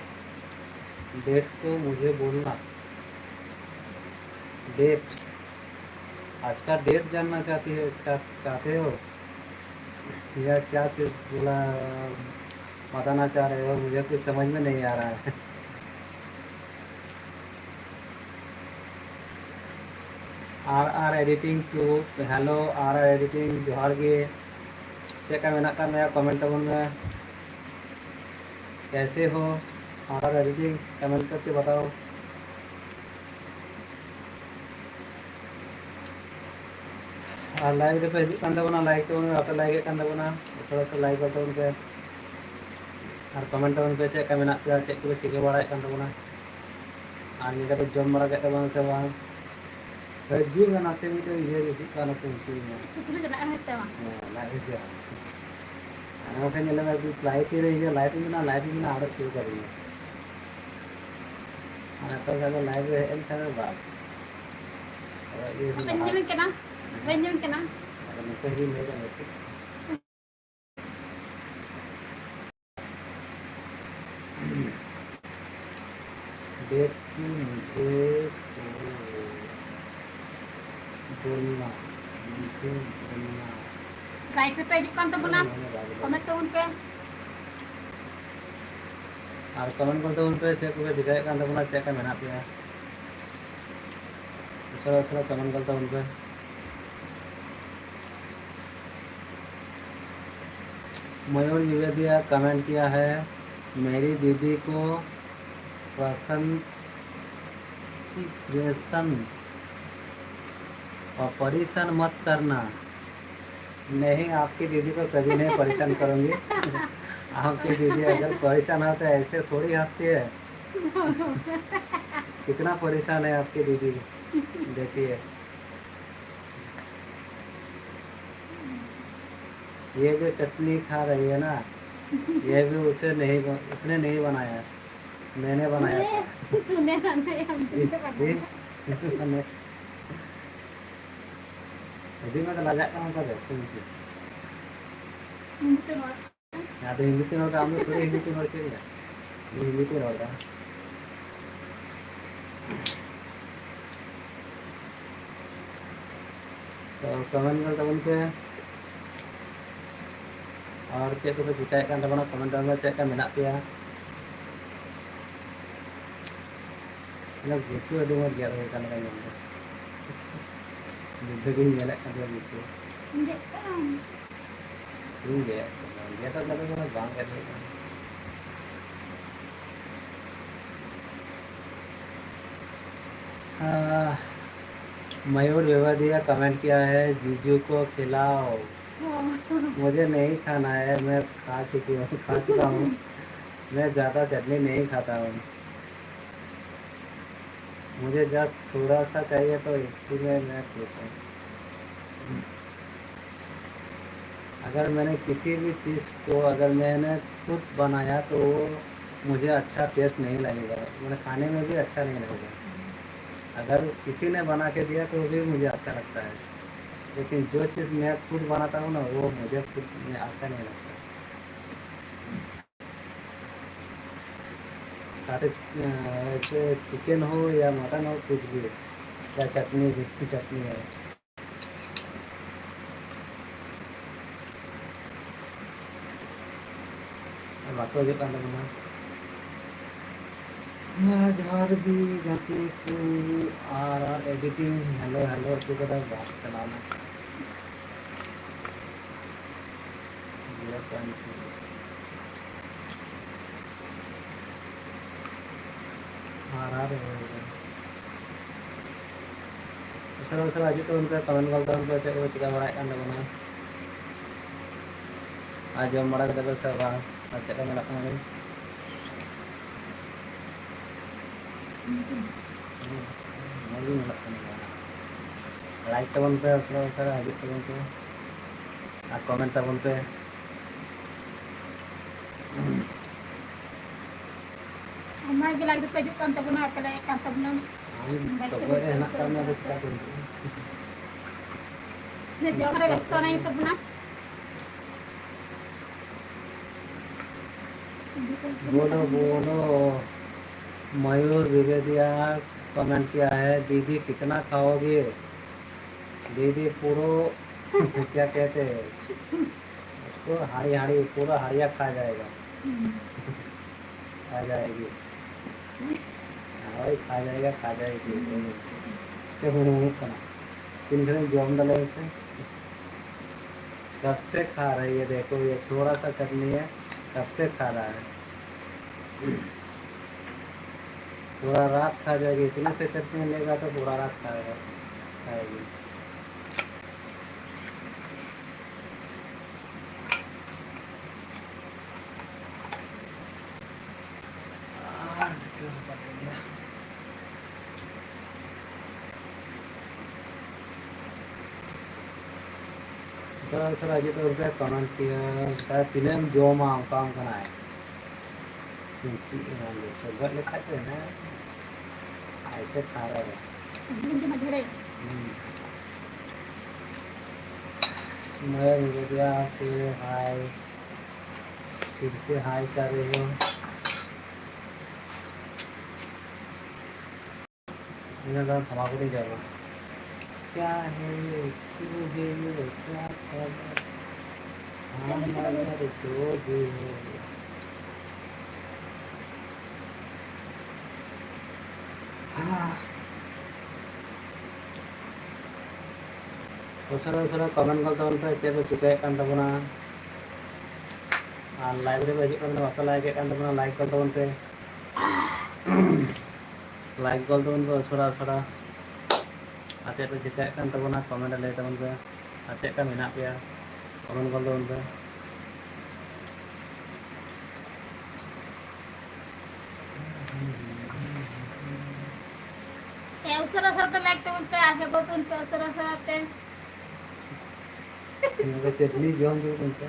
डेट तो मुझे बोलना, डेट, आज का डेट जानना चाहती है, चाह, चाहते हो? या क्या चीज़ बोला, बताना चाह रहे हो, मुझे कुछ समझ में नहीं आ रहा है। R R editing two, hello R R editing, जोहार ᱜᱮ᱾ ᱪᱮᱫ ᱞᱮᱠᱟ ᱢᱮᱱᱟᱜ ᱟᱠᱟᱫ ᱢᱮᱭᱟ? ᱠᱚᱢᱮᱱᱴ ᱛᱟᱵᱚᱱ ᱢᱮ᱾ कैसे हो? आर आर एडिटिंग, कमेंट करके बताओ। ᱟᱨ ᱞᱟᱭᱤᱵᱷ ᱨᱮᱯᱮ ᱦᱤᱡᱩᱜ ᱠᱟᱱ ᱛᱟᱵᱚᱱᱟ, ᱞᱟᱭᱤᱠ ᱛᱟᱵᱚᱱ ᱯᱮ, ᱵᱟᱯᱮ ᱞᱟᱭᱤᱠ ᱮᱫ ᱠᱟᱱ ᱛᱟᱵᱚᱱᱟ, ᱩᱥᱟᱹᱨᱟ ᱩᱥᱟᱹᱨᱟ ᱞᱟᱭᱤᱠ ᱜᱚᱫ ᱛᱟᱵᱚᱱ ᱯᱮ᱾ ᱟᱨ ᱠᱚᱢᱮᱱᱴ ᱛᱟᱵᱚᱱ ᱯᱮ, ᱪᱮᱫ ᱞᱮᱠᱟ ᱢᱮᱱᱟᱜ ᱯᱮᱭᱟ, ᱪᱮᱫ ᱠᱚᱯᱮ ᱪᱤᱠᱟᱹ ᱵᱟᱲᱟᱭᱮᱫ ᱠᱟᱱ ᱛᱟᱵᱚᱱᱟ᱾ ᱟᱨ ᱱᱤᱭᱟᱹ ᱠᱟᱛᱮ ᱡᱚᱢ ᱵᱟᱲᱟ ᱠᱮᱫ ᱛᱟᱵᱚᱱᱟ ᱥᱮ ᱵᱟᱝ? ᱦᱤᱡᱩᱜ ᱢᱮ, ᱱᱟᱥᱮ ᱢᱤᱫᱴᱮᱱ ᱤᱭᱟᱹ ᱦᱤᱡᱩᱜ ᱠᱟᱱᱟ ᱛᱚ, ᱩᱱᱠᱩ ᱢᱮ᱾ ᱥᱩᱠᱨᱤ ᱫᱚ ᱞᱟᱡ ᱦᱚᱭ ᱛᱟᱢᱟ᱾ ᱦᱮᱸ, ᱞᱟᱡ ᱦᱚᱭ ᱛᱟᱢᱟ᱾ ᱟᱨ ᱵᱟᱠᱷᱟᱱ ᱧᱮᱞ ᱢᱮ, ᱞᱟᱭᱤᱵᱷ ᱨᱮ ᱦᱤᱡᱩᱜ, ᱞᱟᱭᱤᱵᱷ ᱨᱮ ᱢᱮᱱᱟᱜᱼᱟ, ᱞᱟᱭᱤᱵᱷ ᱨᱮ ᱢᱮᱱᱟᱜᱼᱟ, ᱟᱲᱟᱜ ᱩᱛᱟᱹᱨ ᱠᱟᱫᱤᱧᱟ᱾ ᱟᱨ ᱱᱮᱛᱟᱨ ᱫᱚ ᱟᱫᱚ ᱞᱟᱭᱤᱵᱷ ᱨᱮ ᱦᱮᱡ ᱮᱱ ᱠᱷᱟᱱ ᱫᱚ ᱵᱟᱥ᱾ ᱟᱫᱚ ᱤᱭᱟᱹ ᱵᱟᱹᱧ ᱢᱮᱱᱟᱜᱼᱟ᱾ ᱟᱸᱡᱚᱢᱮᱫ ᱠᱟᱱᱟ, ᱵᱟᱹᱧ ᱟᱸᱡᱚᱢᱮᱫ ᱠᱟᱱᱟ᱾ ᱟᱫᱚ ᱱᱚᱛᱮ ᱜᱮ ᱞᱟᱹᱭ ᱫᱟ, ᱱᱚᱛᱮ᱾ ᱰᱮᱴ ᱠᱤ ᱢᱩᱡᱷᱮ ᱵᱳᱞᱱᱟ, ᱢᱩᱡᱷᱮ ᱵᱳᱞᱱᱟ᱾ ᱞᱟᱭᱤᱵᱷ ᱨᱮᱯᱮ ᱦᱤᱡᱩᱜ ᱠᱟᱱ ᱛᱟᱵᱚᱱᱟ, ᱦᱮᱸ, ᱦᱮᱸ, ᱦᱮᱸ᱾ ᱠᱚᱢᱮᱱᱴ ᱛᱟᱵᱚᱱ ᱯᱮ᱾ ᱟᱨ ᱠᱚᱢᱮᱱᱴ ᱠᱚ ᱛᱟᱵᱚᱱ ᱯᱮ, ᱪᱮᱫ ᱠᱚᱯᱮ ᱪᱤᱠᱟᱹᱭᱮᱫ ᱠᱟᱱ ᱛᱟᱵᱚᱱᱟ, ᱪᱮᱫ ᱞᱮᱠᱟ ᱢᱮᱱᱟᱜ ᱯᱮᱭᱟ? ᱩᱥᱟᱹᱨᱟ ᱩᱥᱟᱹᱨᱟ ᱠᱚᱢᱮᱱᱴ ᱠᱚ ᱛᱟᱵᱚᱱ ᱯᱮ᱾ मयूर द्विवेदी का कमेंट किया है, मेरी दीदी को प्रसन्न, प्रसन्न और परेशान मत करना। नहीं, आपकी दीदी को कभी नहीं परेशान करूंगी। आपकी दीदी अगर परेशान हो तो ऐसे थोड़ी हंसती है। कितना परेशान है आपकी दीदी, देखिए। ये जो चटनी खा रही है ना, ये भी उसे नहीं ब-, उसने नहीं बनाया है, मैंने बनाया था। तूने बनाया, हमने बनाया। ᱟᱹᱰᱤ ᱢᱟ ᱞᱟᱡᱟᱜ ᱠᱟᱱᱟ ᱚᱱᱠᱟ ᱫᱚ, ᱪᱮᱫ ᱮᱢ ᱪᱤᱠᱟᱹᱭᱟ? ᱤᱧ ᱫᱚ ᱱᱚᱣᱟ ᱟᱫᱚ ᱦᱤᱱᱫᱤ ᱛᱮ ᱨᱚᱲ ᱫᱟ, ᱟᱢ ᱫᱚ ᱛᱷᱚᱲᱤ ᱦᱤᱱᱫᱤ ᱛᱮ ᱨᱚᱲ ᱪᱮᱫ ᱨᱮᱭᱟᱜ? ᱤᱧ ᱦᱤᱱᱫᱤ ᱛᱮ ᱨᱚᱲ ᱫᱟ᱾ ᱛᱚ, ᱠᱚᱢᱮᱱᱴ ᱧᱮᱞ ᱛᱟᱵᱚᱱ ᱯᱮ᱾ ᱟᱨ ᱪᱮᱫ ᱠᱚᱯᱮ ᱪᱤᱠᱟᱹᱭᱮᱫ ᱠᱟᱱ ᱛᱟᱵᱚᱱᱟ, ᱠᱚᱢᱮᱱᱴ ᱛᱟᱵᱚᱱ ᱯᱮ, ᱪᱮᱫ ᱞᱮᱠᱟ ᱢᱮᱱᱟᱜ ᱯᱮᱭᱟ? ᱤᱧᱟᱹᱜ ᱜᱩᱪᱩ ᱟᱹᱰᱤ ᱢᱚᱡᱽ ᱜᱮᱫ ᱦᱩᱭ ᱠᱟᱱ ᱞᱮᱠᱟ ᱧᱮᱞ ᱫᱟ᱾ ᱧᱤᱫᱟᱹ ᱜᱤᱧ ᱧᱮᱞᱮᱫ ᱠᱟᱱ ᱛᱟᱦᱮᱸ ᱜᱩᱪᱩ᱾ ᱤᱧ ᱜᱮᱫ ᱠᱟᱫᱟ᱾ ᱤᱧ ᱜᱮᱫ ᱠᱟᱫᱟ, ᱜᱮᱫ ᱠᱟᱛᱮ ᱫᱚ ᱵᱟᱝ ᱜᱮᱫ ᱦᱩᱭ ᱠᱟᱱᱟ᱾ ᱟᱦ, मयूर विवादिया कमेंट किया है, जीजू को खिलाओ। मुझे नहीं खाना है, मैं खा चुकी हूँ, खा चुका हूँ। मैं ज़्यादा चटनी नहीं खाता हूँ, मुझे जब थोड़ा सा चाहिए तो इसी में मैं खुश हूँ। अगर मैंने किसी भी चीज़ को, अगर मैंने खुद बनाया तो वो मुझे अच्छा टेस्ट नहीं लगेगा, मैंने खाने में भी अच्छा नहीं लगेगा। अगर किसी ने बना के दिया तो भी मुझे अच्छा लगता है, लेकिन जो चीज़ मैं खुद बनाता हूँ ना, वो मुझे खुद में अच्छा नहीं लगता। साथ ही, अ, ऐसे चिकन हो या मटन हो, कुछ भी हो, या चटनी, मीठी चटनी हो। ᱟᱨ ᱵᱟᱠᱚ ᱦᱤᱡᱩᱜ ᱠᱟᱱ ᱛᱟᱵᱚᱱᱟ᱾ ᱦᱮᱸ, ᱡᱚᱦᱟᱨ ᱜᱮ ᱜᱟᱛᱮ ᱠᱚ᱾ ᱟᱨ, ᱟᱨ ᱮᱰᱤᱴᱤᱝ, ᱦᱮᱞᱳ, ᱦᱮᱞᱳ ᱦᱚᱪᱚ ᱠᱟᱫᱟ, ᱵᱟᱥ ᱪᱟᱞᱟᱣᱱᱟ᱾ Zero point two. ᱟᱨ, ᱟᱨ ᱩᱥᱟᱹᱨᱟ ᱩᱥᱟᱹᱨᱟ ᱦᱤᱡᱩᱜ ᱛᱟᱵᱚᱱ ᱯᱮ, ᱠᱚᱢᱮᱱᱴ ᱜᱚᱫ ᱛᱟᱵᱚᱱ ᱯᱮ, ᱪᱮᱫ ᱠᱚᱯᱮ ᱪᱤᱠᱟᱹ ᱵᱟᱲᱟᱭᱮᱫ ᱠᱟᱱ ᱛᱟᱵᱚᱱᱟ᱾ ᱟᱨ ᱡᱚᱢ ᱵᱟᱲᱟ ᱠᱮᱫᱟ ᱯᱮ ᱥᱮ ᱵᱟᱝ? ᱟᱨ ᱪᱮᱫ ᱞᱮᱠᱟ ᱧᱮᱞᱚᱜ ᱠᱟᱱᱟ ᱞᱤᱧ? ᱢᱚᱡᱽ ᱜᱮ ᱧᱮᱞᱚᱜ ᱠᱟᱱᱟ᱾ ᱞᱟᱭᱤᱠ ᱛᱟᱵᱚᱱ ᱯᱮ, ᱩᱥᱟᱹᱨᱟ ᱩᱥᱟᱹᱨᱟ ᱦᱤᱡᱩᱜ ᱛᱟᱵᱚᱱ ᱯᱮ᱾ ᱟᱨ ᱠᱚᱢᱮᱱᱴ ᱛᱟᱵᱚᱱ ᱯᱮ᱾ ᱚᱱᱟ ᱜᱮ ᱞᱟᱭᱤᱠ ᱫᱚᱯᱮ ᱦᱤᱡᱩᱜ ᱠᱟᱱ ᱛᱟᱵᱚᱱᱟ, ᱟᱯᱮ ᱞᱟᱭᱤᱠ ᱠᱟᱱ ᱛᱟᱵᱚᱱᱟ᱾ ᱟᱢ ᱵᱟᱭ ᱛᱚᱵᱮ ᱠᱟᱹᱢᱤ ᱦᱮᱱᱟᱜ ᱠᱟᱱᱟ, ᱟᱫᱚ ᱪᱤᱠᱟ ᱠᱚ ᱦᱤᱡᱩᱜᱼᱟ? ᱡᱚᱢ ᱨᱮ ᱵᱮᱥᱛᱚ ᱢᱮᱱᱟᱭ ᱛᱟᱵᱚᱱᱟ᱾ बोलो, बोलो। मयूर द्विवेदिया कमेंट किया है, "दीदी कितना खाओगे?" दीदी पूरो क्या कहते हैं उसको, हाड़ी हाड़ी, पूरा हाड़िया खा जाएगा। खा जाएगी। ᱦᱳᱭ, ᱠᱷᱟ ᱡᱟᱭᱮᱜᱟ, ᱠᱷᱟ ᱡᱟᱭᱮᱜᱤ᱾ ᱪᱮᱫ ᱦᱩᱲᱩ ᱦᱩᱭᱩᱜ ᱠᱟᱱᱟ? ᱛᱤᱱ ᱜᱷᱟᱹᱲᱤᱡ ᱡᱚᱢ ᱫᱟᱞᱮ ᱥᱮ? कब से खा रही है, देखो ये थोड़ा सा चटनी है, कब से खा रहा है। पूरा रात खा जाएगी, इतने से चटनी लेगा तो पूरा रात खाएगा। ᱛᱚ ᱥᱟᱞᱟ ᱦᱤᱡᱩᱜ ᱛᱟᱵᱚᱱ ᱯᱮ, comment ᱯᱮ, ᱛᱤᱱᱟᱹᱜ ᱮᱢ ᱡᱚᱢᱟ ᱚᱱᱠᱟ ᱚᱱᱠᱟᱱᱟᱜ᱾ ᱪᱩᱢᱯᱤ ᱮᱢᱟᱱ ᱫᱚ ᱥᱚᱜᱚᱡ ᱞᱮᱠᱷᱟᱡ ᱫᱚ ᱦᱮᱸ, ᱟᱭᱥᱮ ᱠᱷᱟᱨᱟ ᱨᱮ᱾ ᱤᱧ ᱡᱚᱢᱟ ᱡᱷᱮᱲᱮ᱾ ᱦᱩᱸ᱾ मैं मिल गया, फिर हाय, फिर से हाय कर रही हूँ। ᱤᱧ ᱫᱚ ᱛᱷᱟᱢᱟᱠᱩᱨᱤᱧ ᱡᱚᱢᱟ᱾ क्या है, क्यों है, क्या खबर? हाँ, मगर जो भी हो। हाँ। ᱩᱥᱟᱹᱨᱟ ᱩᱥᱟᱹᱨᱟ comment ᱜᱚᱫ ᱛᱟᱵᱚᱱ ᱯᱮ, ᱪᱮᱫ ᱯᱮ ᱪᱤᱠᱟᱹᱭᱮᱫ ᱠᱟᱱ ᱛᱟᱵᱚᱱᱟ? ᱟᱨ live ᱨᱮ ᱯᱮ ᱦᱤᱡᱩᱜ ᱠᱟᱱ ᱛᱟᱵᱚᱱᱟ, ᱵᱟᱯᱮ like ᱮᱫ ᱠᱟᱱ ᱛᱟᱵᱚᱱᱟ, like ᱜᱚᱫ ᱛᱟᱵᱚᱱ ᱯᱮ᱾ Like ᱜᱚᱫ ᱛᱟᱵᱚᱱ ᱯᱮ ᱩᱥᱟᱹᱨᱟ ᱩᱥᱟᱹᱨᱟ᱾ ᱟᱨ ᱪᱮᱫ ᱯᱮ ᱪᱤᱠᱟᱹᱭᱮᱫ ᱠᱟᱱ ᱛᱟᱵᱚᱱᱟ, comment ᱨᱮ ᱞᱟᱹᱭ ᱛᱟᱵᱚᱱ ᱯᱮ᱾ ᱟᱨ ᱪᱮᱫ ᱞᱮᱠᱟ ᱢᱮᱱᱟᱜ ᱯᱮᱭᱟ, comment ᱜᱚᱫ ᱛᱟᱵᱚᱱ ᱯᱮ᱾ ᱦᱮᱸ, ᱩᱥᱟᱹᱨᱟ ᱩᱥᱟᱹᱨᱟ ᱛᱮ like ᱛᱟᱵᱚᱱ ᱯᱮ, ᱟᱨ ᱦᱮᱸ ᱜᱚᱫ ᱛᱟᱵᱚᱱ ᱯᱮ ᱩᱥᱟᱹᱨᱟ ᱩᱥᱟᱹᱨᱟ ᱛᱮ᱾ ᱱᱚᱰᱮ ᱪᱟᱹᱴᱱᱤ ᱡᱚᱢ ᱫᱚ ᱚᱱᱠᱟ᱾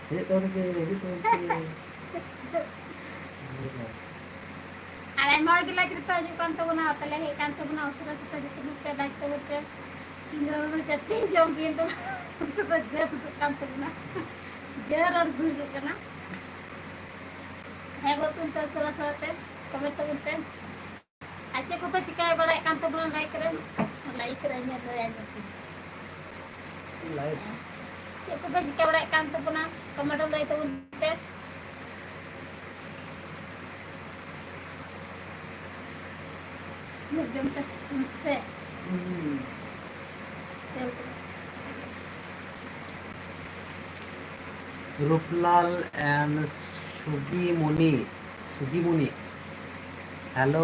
ᱦᱮᱡ ᱛᱟᱵᱚᱱ ᱯᱮ, ᱦᱤᱡᱩᱜ ᱛᱟᱵᱚᱱ ᱯᱮ᱾ ᱟᱨ ᱟᱭᱢᱟ ᱦᱚᱲ ᱜᱮ like ᱨᱮᱠᱚ ᱦᱤᱡᱩᱜ ᱠᱟᱱ ᱛᱟᱵᱚᱱᱟ, ᱵᱟᱯᱮ like ᱮᱫ ᱠᱟᱱ ᱛᱟᱵᱚᱱᱟ, ᱩᱥᱟᱹᱨᱟ ᱩᱥᱟᱹᱨᱟ ᱡᱚᱛᱚ ᱦᱚᱲ ᱯᱮ like ᱛᱟᱵᱚᱱ ᱯᱮ᱾ ᱤᱧ ᱫᱚ ᱱᱚᱰᱮ ᱪᱟᱹᱴᱱᱤ ᱡᱚᱢ ᱜᱮ ᱱᱤᱛᱚᱜ ᱫᱚ ᱡᱟᱹᱨ ᱩᱰᱩᱠ ᱠᱟᱱ ᱛᱟᱵᱚᱱᱟ, ᱡᱟᱹᱨ ᱟᱨ ᱦᱩᱭᱩᱜ ᱠᱟᱱᱟ᱾ ᱦᱮᱸ ᱜᱚᱫ ᱛᱟᱵᱚᱱ ᱯᱮ ᱩᱥᱟᱹᱨᱟ ᱩᱥᱟᱹᱨᱟ ᱛᱮ, comment ᱛᱟᱵᱚᱱ ᱯᱮ᱾ ᱟᱨ ᱪᱮᱫ ᱠᱚᱯᱮ ᱪᱤᱠᱟᱹ ᱵᱟᱲᱟᱭᱮᱫ ᱠᱟᱱ ᱛᱟᱵᱚᱱᱟ? Like ᱨᱮ, like ᱨᱮ ᱧᱮᱞ ᱫᱚ ᱧᱮᱞ ᱧᱚᱜ ᱯᱮ᱾ Like᱾ ᱪᱮᱫ ᱠᱚᱯᱮ ᱪᱤᱠᱟᱹ ᱵᱟᱲᱟᱭᱮᱫ ᱠᱟᱱ ᱛᱟᱵᱚᱱᱟ? Comment ᱨᱮ ᱞᱟᱹᱭ ᱛᱟᱵᱚᱱ ᱯᱮ᱾ ᱩᱱᱟᱹᱜ ᱡᱚᱢ ᱪᱟᱥ ᱥᱮ? ᱦᱩᱸ᱾ ᱪᱮᱫ ᱞᱮᱠᱟ? ᱨᱩᱯᱞᱟᱞ and ᱥᱩᱜᱤᱢᱩᱱᱤ, ᱥᱩᱜᱤᱢᱩᱱᱤ᱾ ᱦᱮᱞᱳ,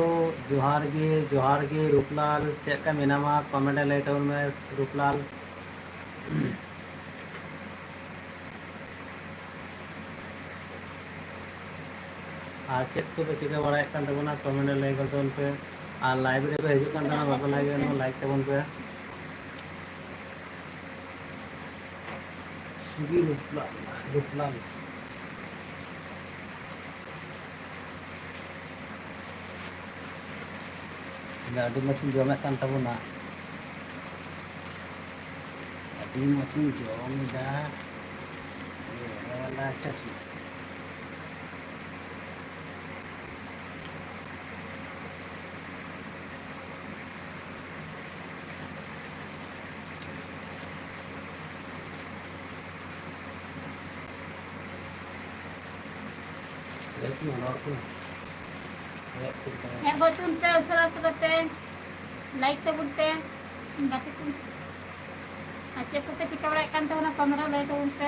ᱡᱚᱦᱟᱨ ᱜᱮ, ᱡᱚᱦᱟᱨ ᱜᱮ ᱨᱩᱯᱞᱟᱞ, ᱪᱮᱫ ᱞᱮᱠᱟ ᱢᱮᱱᱟᱢᱟ? ᱠᱚᱢᱮᱱᱴ ᱨᱮ ᱞᱟᱹᱭ ᱛᱟᱵᱚᱱ ᱢᱮ ᱨᱩᱯᱞᱟᱞ᱾ ᱟᱨ ᱪᱮᱫ ᱠᱚᱯᱮ ᱪᱤᱠᱟᱹ ᱵᱟᱲᱟᱭᱮᱫ ᱠᱟᱱ ᱛᱟᱵᱚᱱᱟ, ᱠᱚᱢᱮᱱᱴ ᱨᱮ ᱞᱟᱹᱭ ᱜᱚᱫ ᱛᱟᱵᱚᱱ ᱯᱮ᱾ ᱟᱨ ᱞᱟᱭᱤᱵᱷ ᱨᱮᱯᱮ ᱦᱤᱡᱩᱜ ᱠᱟᱱ ᱛᱟᱵᱚᱱᱟ, ᱵᱟᱯᱮ ᱞᱟᱭᱤᱠ ᱛᱟᱵᱚᱱ ᱯᱮ᱾ ᱥᱩᱜᱤ ᱨᱩᱯᱞᱟᱞ, ᱨᱩᱯᱞᱟᱞ᱾ ᱟᱹᱰᱤ ᱢᱚᱡᱽ ᱤᱧ ᱡᱚᱢᱮᱫ ᱠᱟᱱ ᱛᱟᱵᱚᱱᱟ, ᱟᱹᱰᱤ ᱢᱚᱡᱽ ᱤᱧ ᱡᱚᱢ ᱮᱫᱟ᱾ ᱦᱮᱸ, ᱜᱚᱡ ᱛᱟᱵᱚᱱ ᱯᱮ ᱩᱥᱟᱹᱨᱟ ᱩᱥᱟᱹᱨᱟ ᱛᱮ, ᱞᱟᱭᱤᱠ ᱛᱟᱵᱚᱱ ᱯᱮ ᱜᱟᱛᱮ ᱠᱚ᱾ ᱟᱨ ᱪᱮᱫ ᱠᱚᱯᱮ ᱪᱤᱠᱟᱹ ᱵᱟᱲᱟᱭᱮᱫ ᱠᱟᱱ ᱛᱟᱵᱚᱱᱟ, ᱠᱚᱢᱮᱱᱴ ᱨᱮ ᱞᱟᱹᱭ ᱛᱟᱵᱚᱱ ᱯᱮ᱾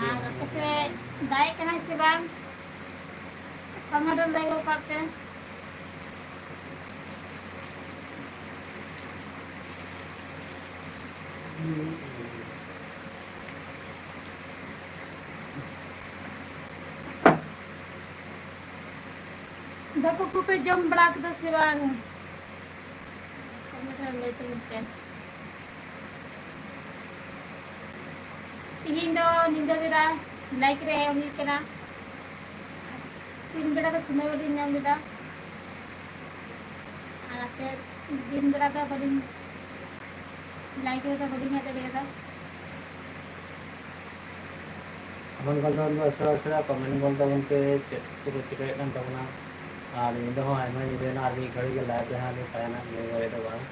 ᱟᱨ ᱟᱯᱮ ᱥᱮᱫ ᱫᱟᱜ ᱮᱫ ᱠᱟᱱᱟᱭ ᱥᱮ ᱵᱟᱝ, ᱠᱚᱢᱮᱱᱴ ᱨᱮ ᱞᱟᱹᱭ ᱜᱚᱫ ᱠᱟᱜ ᱯᱮ᱾ ᱫᱟᱠᱟ ᱠᱚᱯᱮ ᱡᱚᱢ ᱵᱟᱲᱟ ᱠᱮᱫᱟ ᱥᱮ ᱵᱟᱝ? ᱠᱚᱢᱮᱱᱴ ᱨᱮ ᱞᱟᱹᱭ ᱛᱟᱵᱚᱱ ᱯᱮ᱾ ᱛᱤᱦᱤᱧ ᱫᱚ ᱧᱤᱫᱟᱹ ᱵᱮᱲᱟ ᱞᱟᱭᱤᱵᱷ ᱨᱮ ᱦᱮᱡ ᱦᱩᱭ ᱠᱟᱱᱟ᱾ ᱛᱤᱱ ᱵᱮᱲᱟ ᱫᱚ ᱥᱚᱢᱚᱭ ᱵᱟᱹᱞᱤᱧ ᱧᱟᱢ ᱞᱮᱫᱟ, ᱟᱨ ᱟᱯᱮ ᱫᱤᱱ ᱵᱮᱲᱟ ᱫᱚ ᱵᱟᱹᱞᱤᱧ, ᱞᱟᱭᱤᱵᱷ ᱨᱮᱫᱚ ᱵᱟᱹᱞᱤᱧ ᱦᱮᱡ ᱫᱟᱲᱮᱭᱟᱫᱟ᱾ ᱠᱚᱢᱮᱱᱴ ᱜᱚᱞ ᱛᱟᱵᱚᱱ ᱯᱮ, ᱩᱥᱟᱹᱨᱟ ᱩᱥᱟᱹᱨᱟ ᱠᱚᱢᱮᱱᱴ ᱜᱚᱞ ᱛᱟᱵᱚᱱ ᱯᱮ, ᱪᱮᱫ ᱠᱚᱯᱮ ᱪᱤᱠᱟᱹᱭᱮᱫ ᱠᱟᱱ ᱛᱟᱵᱚᱱᱟ᱾ ᱟᱨ ᱧᱤᱫᱟᱹ ᱦᱚᱸ ᱟᱭᱢᱟ ᱧᱤᱫᱟᱹᱭᱮᱱᱟ, ᱟᱨ ᱢᱤᱫ ᱜᱷᱟᱹᱲᱤᱡ ᱜᱮ ᱞᱟᱭᱤᱵᱷ ᱨᱮ ᱦᱟᱸᱜ ᱞᱤᱧ ᱛᱟᱦᱮᱱᱟ, ᱞᱟᱹᱭ ᱫᱟᱲᱮᱭᱟᱜ ᱫᱚ ᱵᱟᱝ᱾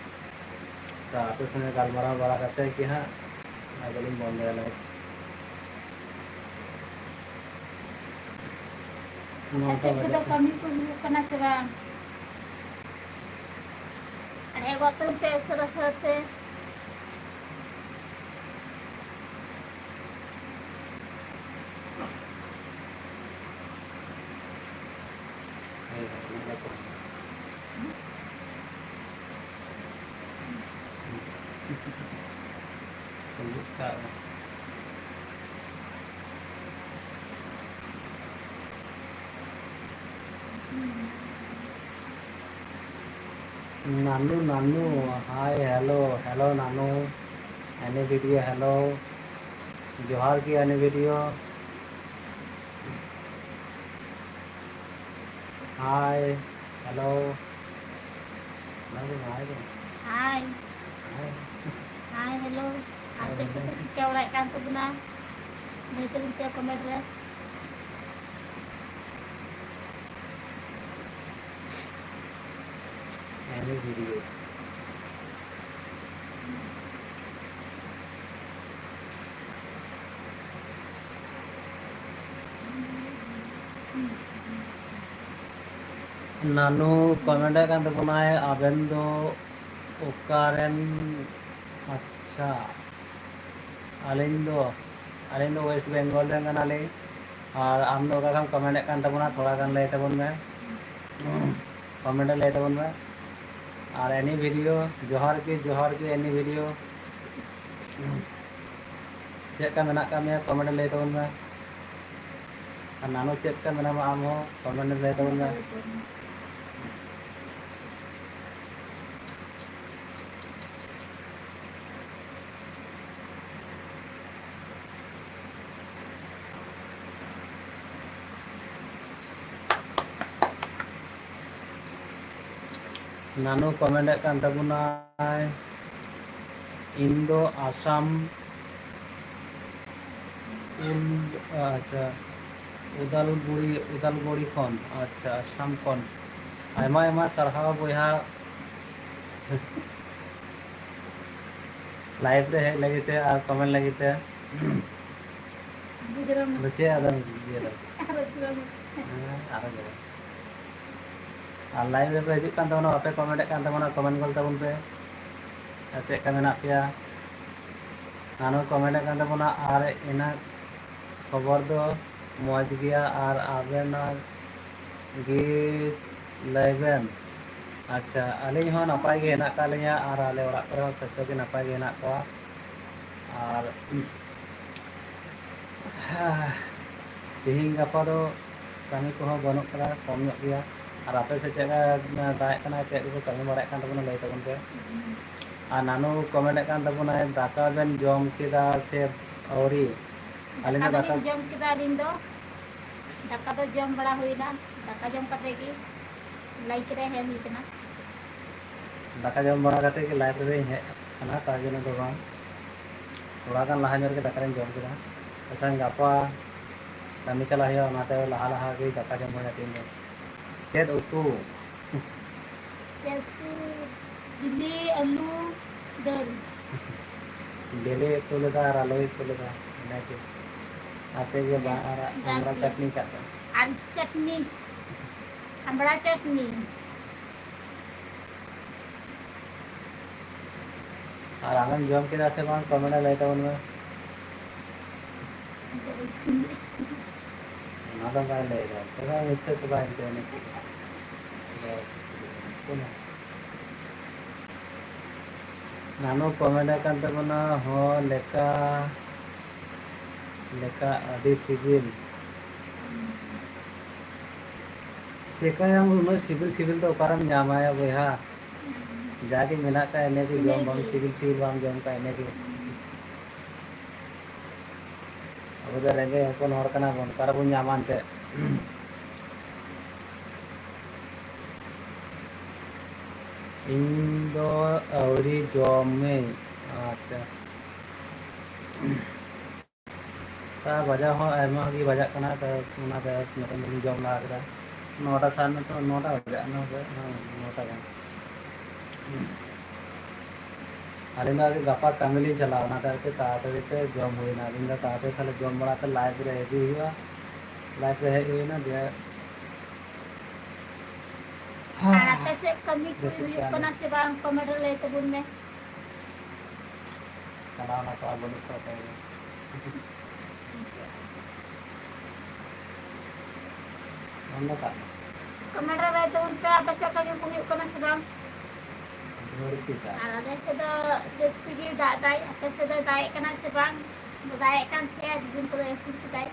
ᱛᱚ ᱟᱯᱮ ᱥᱚᱸᱜᱮ ᱜᱟᱞᱢᱟᱨᱟᱣ ᱵᱟᱲᱟ ᱠᱟᱛᱮ ᱜᱮ ᱦᱟᱸᱜ ᱟᱫᱚ ᱞᱤᱧ ᱵᱚᱱᱫᱚᱭᱟ ᱞᱟᱭᱤᱵᱷ᱾ ᱟᱯᱮ ᱥᱮᱫ ᱠᱚᱫᱚ ᱠᱟᱹᱢᱤ ᱠᱚ ᱦᱩᱭᱩᱜ ᱠᱟᱱᱟ ᱥᱮ ᱵᱟᱝ? ᱟᱨ ᱦᱮᱡ ᱜᱚᱫ ᱛᱟᱵᱚᱱ ᱯᱮ ᱩᱥᱟᱹᱨᱟ ᱩᱥᱟᱹᱨᱟ ᱛᱮ᱾ ᱦᱩᱭᱩᱜ ᱠᱟᱱᱟ᱾ ᱱᱟᱱᱩ, ᱱᱟᱱᱩ, hi, hello, hello, ᱱᱟᱱᱩ, any video, hello, ᱡᱚᱦᱟᱨ ᱜᱮ, any video, hi, hello, ᱚᱱᱟ ᱫᱚ ᱵᱟᱭ ᱫᱚ᱾ Hi. Hi. Hi, hello. ᱟᱨ ᱪᱮᱫ ᱠᱚᱯᱮ ᱪᱤᱠᱟᱹ ᱵᱟᱲᱟᱭᱮᱫ ᱠᱟᱱ ᱛᱟᱵᱚᱱᱟ? ᱞᱟᱹᱭ ᱛᱟᱵᱚᱱ ᱯᱮ comment ᱨᱮ᱾ Any video. ᱱᱟᱱᱩ comment ᱮᱫ ᱠᱟᱱ ᱛᱟᱵᱚᱱᱟᱭ, ᱟᱵᱮᱱ ᱫᱚ ᱚᱠᱟᱨᱮᱱ? ᱟᱪᱪᱷᱟ, ᱟᱹᱞᱤᱧ ᱫᱚ, ᱟᱹᱞᱤᱧ ᱫᱚ West Bengal ᱨᱮᱱ ᱠᱟᱱᱟᱞᱤᱧ᱾ ᱟᱨ ᱟᱢ ᱫᱚ ᱚᱠᱟ ᱠᱷᱚᱱ comment ᱮᱫ ᱠᱟᱱ ᱛᱟᱵᱚᱱᱟ, ᱛᱷᱚᱲᱟ ᱜᱟᱱ ᱞᱟᱹᱭ ᱛᱟᱵᱚᱱ ᱢᱮ, comment ᱨᱮ ᱞᱟᱹᱭ ᱛᱟᱵᱚᱱ ᱢᱮ᱾ ᱟᱨ any video, ᱡᱚᱦᱟᱨ ᱜᱮ, ᱡᱚᱦᱟᱨ ᱜᱮ, any video᱾ ᱪᱮᱫ ᱞᱮᱠᱟ ᱢᱮᱱᱟᱜ ᱟᱠᱟᱫ ᱢᱮᱭᱟ, comment ᱨᱮ ᱞᱟᱹᱭ ᱛᱟᱵᱚᱱ ᱢᱮ᱾ ᱟᱨ ᱱᱟᱱᱩ, ᱪᱮᱫ ᱞᱮᱠᱟ ᱢᱮᱱᱟᱢᱟ ᱟᱢ ᱦᱚᱸ, comment ᱨᱮ ᱞᱟᱹᱭ ᱛᱟᱵᱚᱱ ᱢᱮ᱾ ᱱᱟᱱᱩ comment ᱮᱫ ᱠᱟᱱ ᱛᱟᱵᱚᱱᱟᱭ, ᱤᱧ ᱫᱚ ᱟᱥᱟᱢ, ᱩᱞ-, ᱟᱪᱪᱷᱟ, ᱩᱫᱟᱞᱜᱩᱲᱤ, ᱩᱫᱟᱞᱜᱩᱲᱤ ᱠᱷᱚᱱ, ᱟᱪᱪᱷᱟ, ᱟᱥᱟᱢ ᱠᱷᱚᱱ᱾ ᱟᱭᱢᱟ ᱟᱭᱢᱟ ᱥᱟᱨᱦᱟᱣ ᱵᱚᱭᱦᱟ᱾ Live ᱨᱮ ᱦᱮᱡ ᱞᱟᱹᱜᱤᱫ ᱛᱮ ᱟᱨ comment ᱞᱟᱹᱜᱤᱫ ᱛᱮ᱾ ᱵᱩᱡᱷᱟᱹᱣ ᱢᱮ᱾ ᱟᱫᱚ ᱪᱮᱫ ᱟᱫᱚ ᱤᱭᱟᱹ ᱫᱚ? ᱟᱨᱚ ᱪᱮᱫᱟᱜ ᱮᱢ ᱦᱮᱸ, ᱟᱨᱚ ᱪᱮᱫᱟᱜ? ᱟᱨ live ᱨᱮᱯᱮ ᱦᱤᱡᱩᱜ ᱠᱟᱱ ᱛᱟᱵᱚᱱᱟ, ᱵᱟᱯᱮ comment ᱮᱫ ᱠᱟᱱ ᱛᱟᱵᱚᱱᱟ, comment ᱜᱚᱫ ᱛᱟᱵᱚᱱ ᱯᱮ᱾ ᱟᱨ ᱪᱮᱫ ᱞᱮᱠᱟ ᱢᱮᱱᱟᱜ ᱯᱮᱭᱟ? ᱱᱟᱱᱩ comment ᱮᱫ ᱠᱟᱱ ᱛᱟᱵᱚᱱᱟ, ᱟᱨ ᱤᱱᱟᱹ ᱠᱷᱚᱵᱚᱨ ᱫᱚ ᱢᱚᱡᱽ ᱜᱮᱭᱟ, ᱟᱨ ᱟᱵᱮᱱᱟᱜ ᱜᱮ ᱞᱟᱹᱭ ᱵᱮᱱ᱾ ᱟᱪᱪᱷᱟ, ᱟᱹᱞᱤᱧ ᱦᱚᱸ ᱱᱟᱯᱟᱭ ᱜᱮ ᱦᱮᱱᱟᱜ ᱟᱠᱟᱫ ᱞᱤᱧᱟ ᱟᱨ ᱟᱞᱮ ᱚᱲᱟᱜ ᱠᱚᱨᱮ ᱦᱚᱸ ᱡᱚᱛᱚ ᱜᱮ ᱱᱟᱯᱟᱭ ᱜᱮ ᱦᱮᱱᱟᱜ ᱠᱚᱣᱟ᱾ ᱟᱨ ᱛᱮᱦᱮᱧ ᱜᱟᱯᱟ ᱫᱚ ᱠᱟᱹᱢᱤ ᱠᱚᱦᱚᱸ ᱵᱟᱹᱱᱩᱜ ᱠᱟᱫᱟ, ᱠᱚᱢ ᱧᱚᱜ ᱜᱮᱭᱟ᱾ ᱟᱨ ᱟᱯᱮ ᱥᱮᱫ ᱪᱮᱫ ᱞᱮᱠᱟ ᱫᱟᱜ ᱮᱫ ᱠᱟᱱᱟᱭ, ᱪᱮᱫ ᱠᱚᱯᱮ ᱠᱟᱹᱢᱤ ᱵᱟᱲᱟᱭᱮᱫ ᱠᱟᱱ ᱛᱟᱵᱚᱱᱟ, ᱞᱟᱹᱭ ᱛᱟᱵᱚᱱ ᱯᱮ᱾ ᱟᱨ ᱱᱟᱱᱩ ᱠᱚᱢᱮᱱᱴ ᱮᱫ ᱠᱟᱱ ᱛᱟᱵᱚᱱᱟᱭ, "ᱫᱟᱠᱟ ᱵᱮᱱ ᱡᱚᱢ ᱠᱮᱫᱟ ᱥᱮ ᱟᱹᱣᱨᱤ?" ᱟᱹᱞᱤᱧ ᱫᱟᱠᱟ ᱫᱚ ᱫᱟᱠᱟ ᱫᱚᱞᱤᱧ ᱡᱚᱢ ᱠᱮᱫᱟ, ᱟᱹᱞᱤᱧ ᱫᱚ ᱫᱟᱠᱟ ᱫᱚ ᱡᱚᱢ ᱵᱟᱲᱟ ᱦᱩᱭᱱᱟ᱾ ᱫᱟᱠᱟ ᱡᱚᱢ ᱠᱟᱛᱮ ᱜᱮ ᱞᱟᱭᱤᱵᱷ ᱨᱮ ᱦᱮᱡ ᱦᱩᱭ ᱠᱟᱱᱟ᱾ ᱫᱟᱠᱟ ᱡᱚᱢ ᱵᱟᱲᱟ ᱠᱟᱛᱮ ᱜᱮ ᱞᱟᱭᱤᱵᱷ ᱨᱮᱞᱤᱧ ᱦᱮᱡ ᱟᱠᱟᱱᱟ, ᱛᱟᱨ ᱡᱚᱱᱱᱚ ᱫᱚ ᱵᱟᱝ᱾ ᱛᱷᱚᱲᱟ ᱜᱟᱱ ᱞᱟᱦᱟ ᱧᱚᱜ ᱨᱮᱜᱮ ᱫᱟᱠᱟ ᱞᱤᱧ ᱡᱚᱢ ᱠᱮᱫᱟ᱾ ᱟᱪᱪᱷᱟ, ᱜᱟᱯᱟ ᱠᱟᱹᱢᱤ ᱪᱟᱞᱟᱜ ᱦᱩᱭᱩᱜᱼᱟ, ᱚᱱᱟᱛᱮ ᱞᱟᱦᱟ ᱞᱟᱦᱟ ᱜᱮ ᱫᱟᱠᱟ ᱡᱚᱢ ᱦᱩᱭᱩᱜᱼᱟ ᱛᱮᱦᱮᱧ ᱫᱚ᱾ ᱪᱮᱫ ᱩᱛᱩ? ᱪᱮᱫ ᱩᱛᱩ? ᱵᱤᱞᱤ, ᱟᱹᱞᱩ, ᱫᱟᱹᱞ᱾ ᱵᱤᱞᱤ ᱩᱛᱩ ᱞᱮᱫᱟ ᱟᱨ ᱟᱹᱞᱩ ᱩᱛᱩ ᱞᱮᱫᱟ, ᱤᱱᱟᱹᱜᱮ᱾ ᱟᱯᱮ ᱜᱮ ᱦᱮᱸ, ᱵᱟᱝ ᱟᱨ ᱟᱢᱲᱟ ᱡᱟᱜᱮ᱾ ᱪᱟᱴᱱᱤ ᱠᱟᱜ ᱯᱮ᱾ ᱟᱨ ᱪᱟᱴᱱᱤ, ᱟᱢᱲᱟ ᱪᱟᱴᱱᱤ᱾ ᱟᱨ ᱟᱢᱮᱢ ᱡᱚᱢ ᱠᱮᱫᱟ ᱥᱮ ᱵᱟᱝ, ᱠᱚᱢᱮᱱᱴ ᱨᱮ ᱞᱟᱹᱭ ᱛᱟᱵᱚᱱ ᱢᱮ᱾ ᱚᱱᱟ ᱫᱚ ᱵᱟᱭ ᱞᱟᱹᱭ ᱫᱟ, ᱛᱚᱵᱮ ᱢᱤᱪᱷᱟᱹ ᱫᱚ ᱵᱟᱭ ᱞᱟᱹᱭ ᱫᱟ᱾ ᱱᱟᱱᱩ ᱠᱚᱢᱮᱱᱴ ᱠᱟᱱ ᱛᱟᱵᱚᱱᱟ, ᱦᱚᱸ, ᱞᱮᱠᱟ, ᱞᱮᱠᱟ ᱟᱹᱰᱤ ᱥᱤᱵᱤᱞ᱾ ᱪᱮᱠᱟᱭᱟᱢ, ᱩᱱᱟᱹᱜ ᱥᱤᱵᱤᱞ ᱥᱤᱵᱤᱞ ᱫᱚ ᱚᱠᱟᱨᱮᱢ ᱧᱟᱢᱟᱭᱟ ᱵᱚᱭᱦᱟ? ᱡᱟᱜᱮ ᱢᱮᱱᱟᱜ ᱠᱟᱜ ᱤᱱᱟᱹᱜᱮ ᱡᱚᱢ, ᱵᱟᱢ ᱤᱱᱟᱹᱜᱮ᱾ ᱥᱤᱵᱤᱞ ᱥᱤᱵᱤᱞ ᱵᱟᱢ ᱡᱚᱢ ᱠᱟᱜ ᱤᱱᱟᱹᱜᱮ᱾ ᱟᱵᱚ ᱫᱚ ᱨᱮᱸᱜᱮᱡ ᱦᱚᱯᱚᱱ ᱦᱚᱲ ᱠᱟᱱᱟ ᱵᱚᱱ, ᱚᱠᱟ ᱨᱮᱵᱚᱱ ᱧᱟᱢᱟ ᱮᱱᱛᱮᱫ? ᱤᱧ ᱫᱚ ᱟᱹᱣᱨᱤ ᱡᱚᱢᱟᱹᱧ᱾ ᱟᱪᱪᱷᱟ᱾ ᱛᱟ ᱵᱟᱡᱟᱣ ᱦᱚᱸ ᱟᱭᱢᱟ ᱜᱮ ᱵᱟᱡᱟᱜ ᱠᱟᱱᱟ, ᱛᱚ ᱚᱱᱟᱛᱮ ᱱᱤᱛᱚᱝ ᱫᱚᱞᱤᱧ ᱡᱚᱢ ᱞᱟᱦᱟ ᱠᱮᱫᱟ᱾ ᱱᱚᱴᱟ ᱥᱟᱲᱮ ᱱᱚᱴᱟ, ᱱᱚᱴᱟ ᱵᱟᱡᱟᱜ ᱠᱟᱱᱟ, ᱦᱮᱸ, ᱱᱚᱴᱟ ᱜᱟᱱ᱾ ᱟᱹᱞᱤᱧ ᱫᱚ ᱟᱹᱰᱤ ᱜᱟᱯᱟ ᱠᱟᱹᱢᱤ ᱞᱤᱧ ᱪᱟᱞᱟᱜᱼᱟ, ᱚᱱᱟᱛᱮ ᱟᱹᱰᱤ ᱛᱟᱲᱟᱛᱟᱲᱤ ᱛᱮ ᱡᱚᱢ ᱦᱩᱭᱱᱟ᱾ ᱟᱹᱞᱤᱧ ᱫᱚ ᱛᱟᱲᱟᱛᱟᱲᱤ ᱛᱟᱦᱞᱮ ᱡᱚᱢ ᱵᱟᱲᱟ ᱠᱟᱛᱮ ᱞᱟᱭᱤᱵᱷ ᱨᱮ ᱦᱤᱡᱩᱜ ᱦᱩᱭᱩᱜᱼᱟ᱾ ᱞᱟᱭᱤᱵᱷ ᱨᱮ ᱦᱮᱡ ᱦᱩᱭᱱᱟ, ᱫᱤᱭᱮ ᱟᱨ ᱟᱯᱮ ᱥᱮᱫ ᱠᱟᱹᱢᱤ ᱠᱚ ᱡᱟᱹᱯᱤᱫ ᱦᱩᱭᱩᱜ ᱠᱮᱫᱼᱟ ᱞᱮ᱾ ᱠᱟᱱᱟ ᱥᱮ ᱵᱟᱝ? ᱠᱚᱢᱮᱱᱴ ᱨᱮ ᱞᱟᱹᱭ ᱛᱟᱵᱚᱱ ᱢᱮ᱾ ᱪᱟᱞᱟᱣ ᱱᱟᱠᱚ ᱟᱨ ᱵᱟᱹᱱᱩᱜ ᱠᱚᱣᱟ ᱚᱠᱚᱭ ᱜᱮ᱾ ᱵᱚᱱᱫᱚ ᱠᱟᱜ ᱢᱮ᱾ ᱠᱚᱢᱮᱱᱴ ᱨᱮ ᱞᱟᱹᱭ ᱛᱟᱵᱚᱱ ᱯᱮ, ᱟᱯᱮ ᱥᱮᱫ ᱠᱟᱹᱢᱤ ᱠᱚ ᱦᱩᱭᱩᱜ ᱠᱟᱱᱟ ᱥᱮ ᱵᱟᱝ? ᱟᱨ ᱟᱞᱮ ᱥᱮᱫ ᱫᱚ ᱡᱟᱹᱥᱛᱤ ᱜᱮ ᱫᱟᱜ ᱫᱟᱭ᱾ ᱟᱯᱮ ᱥᱮᱫ ᱫᱚᱭ ᱫᱟᱜ ᱮᱫ ᱠᱟᱱᱟ ᱥᱮ ᱵᱟᱝ? ᱫᱟᱜ ᱮᱫ ᱠᱟᱱ ᱛᱟᱦᱮᱸᱫ, ᱟᱹᱰᱤ ᱫᱤᱱ ᱯᱚᱨᱮ ᱟᱹᱥᱩᱲ ᱠᱮᱫᱟᱭ᱾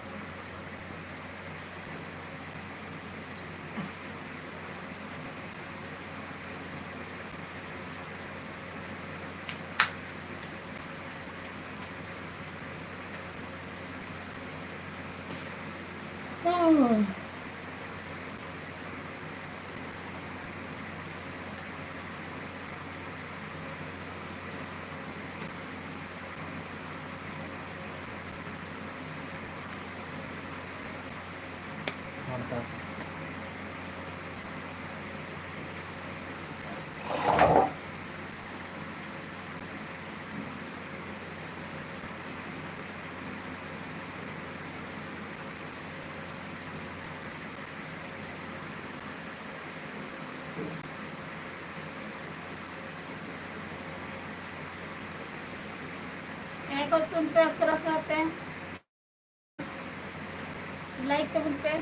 ᱦᱮᱸ, ᱠᱚ ᱛᱩᱢ ᱯᱮ, ᱥᱚᱨᱟ ᱥᱚᱨᱟ ᱛᱮ᱾ ᱞᱟᱭᱤᱠ ᱛᱟᱵᱚᱱ ᱯᱮ᱾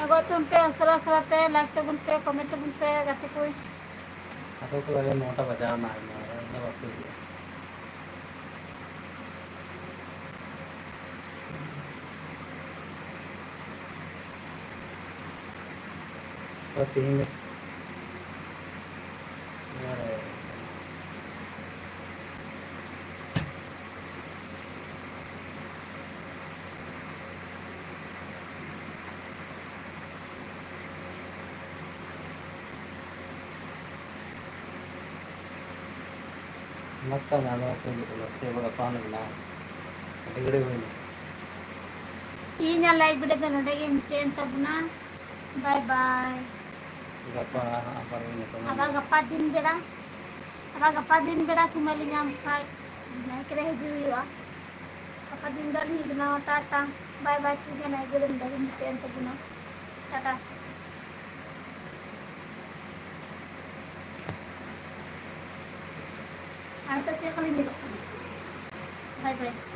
ᱟᱵᱚ ᱟᱹᱛᱩ ᱚᱱᱛᱮ ᱥᱟᱞᱟ ᱥᱟᱞᱟ ᱛᱮ ᱞᱟᱭᱤᱠ ᱛᱟᱵᱚᱱ ᱯᱮ, ᱠᱚᱢᱮᱱᱴ ᱛᱟᱵᱚᱱ ᱯᱮ ᱜᱟᱛᱮ ᱠᱚ᱾ ᱟᱫᱚ ᱠᱚ ᱞᱟᱹᱭᱟ ᱱᱚᱴᱟ ᱵᱟᱡᱟᱣ ᱮᱱᱟ, ᱱᱚᱣᱟ ᱫᱚ ᱵᱟᱠᱚ ᱦᱤᱡᱩᱜᱼᱟ᱾ ᱛᱚ ᱛᱮᱦᱮᱧ ᱫᱚ ᱢᱚᱡᱽ ᱛᱟᱦᱚᱞᱮ ᱟᱫᱚ ᱪᱮᱫ ᱦᱩᱭᱩᱜ ᱠᱟᱱᱟ? ᱥᱮ ᱵᱚᱞᱮ ᱯᱷᱳᱱ ᱠᱟᱱᱟ? ᱟᱹᱰᱤ ᱜᱷᱟᱹᱲᱤᱡ ᱦᱩᱭᱱᱟ᱾ ᱛᱮᱦᱮᱧᱟᱜ live video ᱫᱚ ᱱᱚᱰᱮ ᱜᱮ ᱢᱩᱪᱟᱹᱫ ᱮᱱ ᱛᱟᱵᱚᱱᱟ᱾ Bye bye᱾ ᱜᱟᱯᱟ ᱦᱟᱸᱜ ᱟᱵᱟᱨ ᱵᱚᱱ ᱧᱟᱯᱟᱢᱟ᱾ ᱟᱵᱟᱨ ᱜᱟᱯᱟ ᱫᱤᱱ ᱵᱮᱲᱟ, ᱟᱵᱟᱨ ᱜᱟᱯᱟ ᱫᱤᱱ ᱵᱮᱲᱟ ᱥᱚᱢᱚᱭ ᱞᱮ ᱧᱟᱢ ᱠᱷᱟᱡ live ᱨᱮ ᱦᱤᱡᱩᱜ ᱦᱩᱭᱩᱜᱼᱟ᱾ ᱜᱟᱯᱟ ᱫᱤᱱ ᱫᱚ ᱟᱹᱞᱤᱧ ᱵᱮᱱᱟᱣᱟ᱾ ᱴᱟᱴᱟ᱾ Bye bye᱾ ᱛᱮᱦᱮᱧᱟᱜ live video ᱫᱚ ᱱᱚᱰᱮ ᱜᱮ ᱢᱩᱪᱟᱹᱫ ᱮᱱ ᱛᱟᱵᱚᱱᱟ᱾ ᱴᱟᱴᱟ᱾ ᱟᱨ ᱱᱤᱛᱚᱜ ᱪᱮᱫ ᱠᱚᱞᱤᱧ ᱧᱮᱞᱚᱜ ᱠᱟᱱᱟ? Bye bye᱾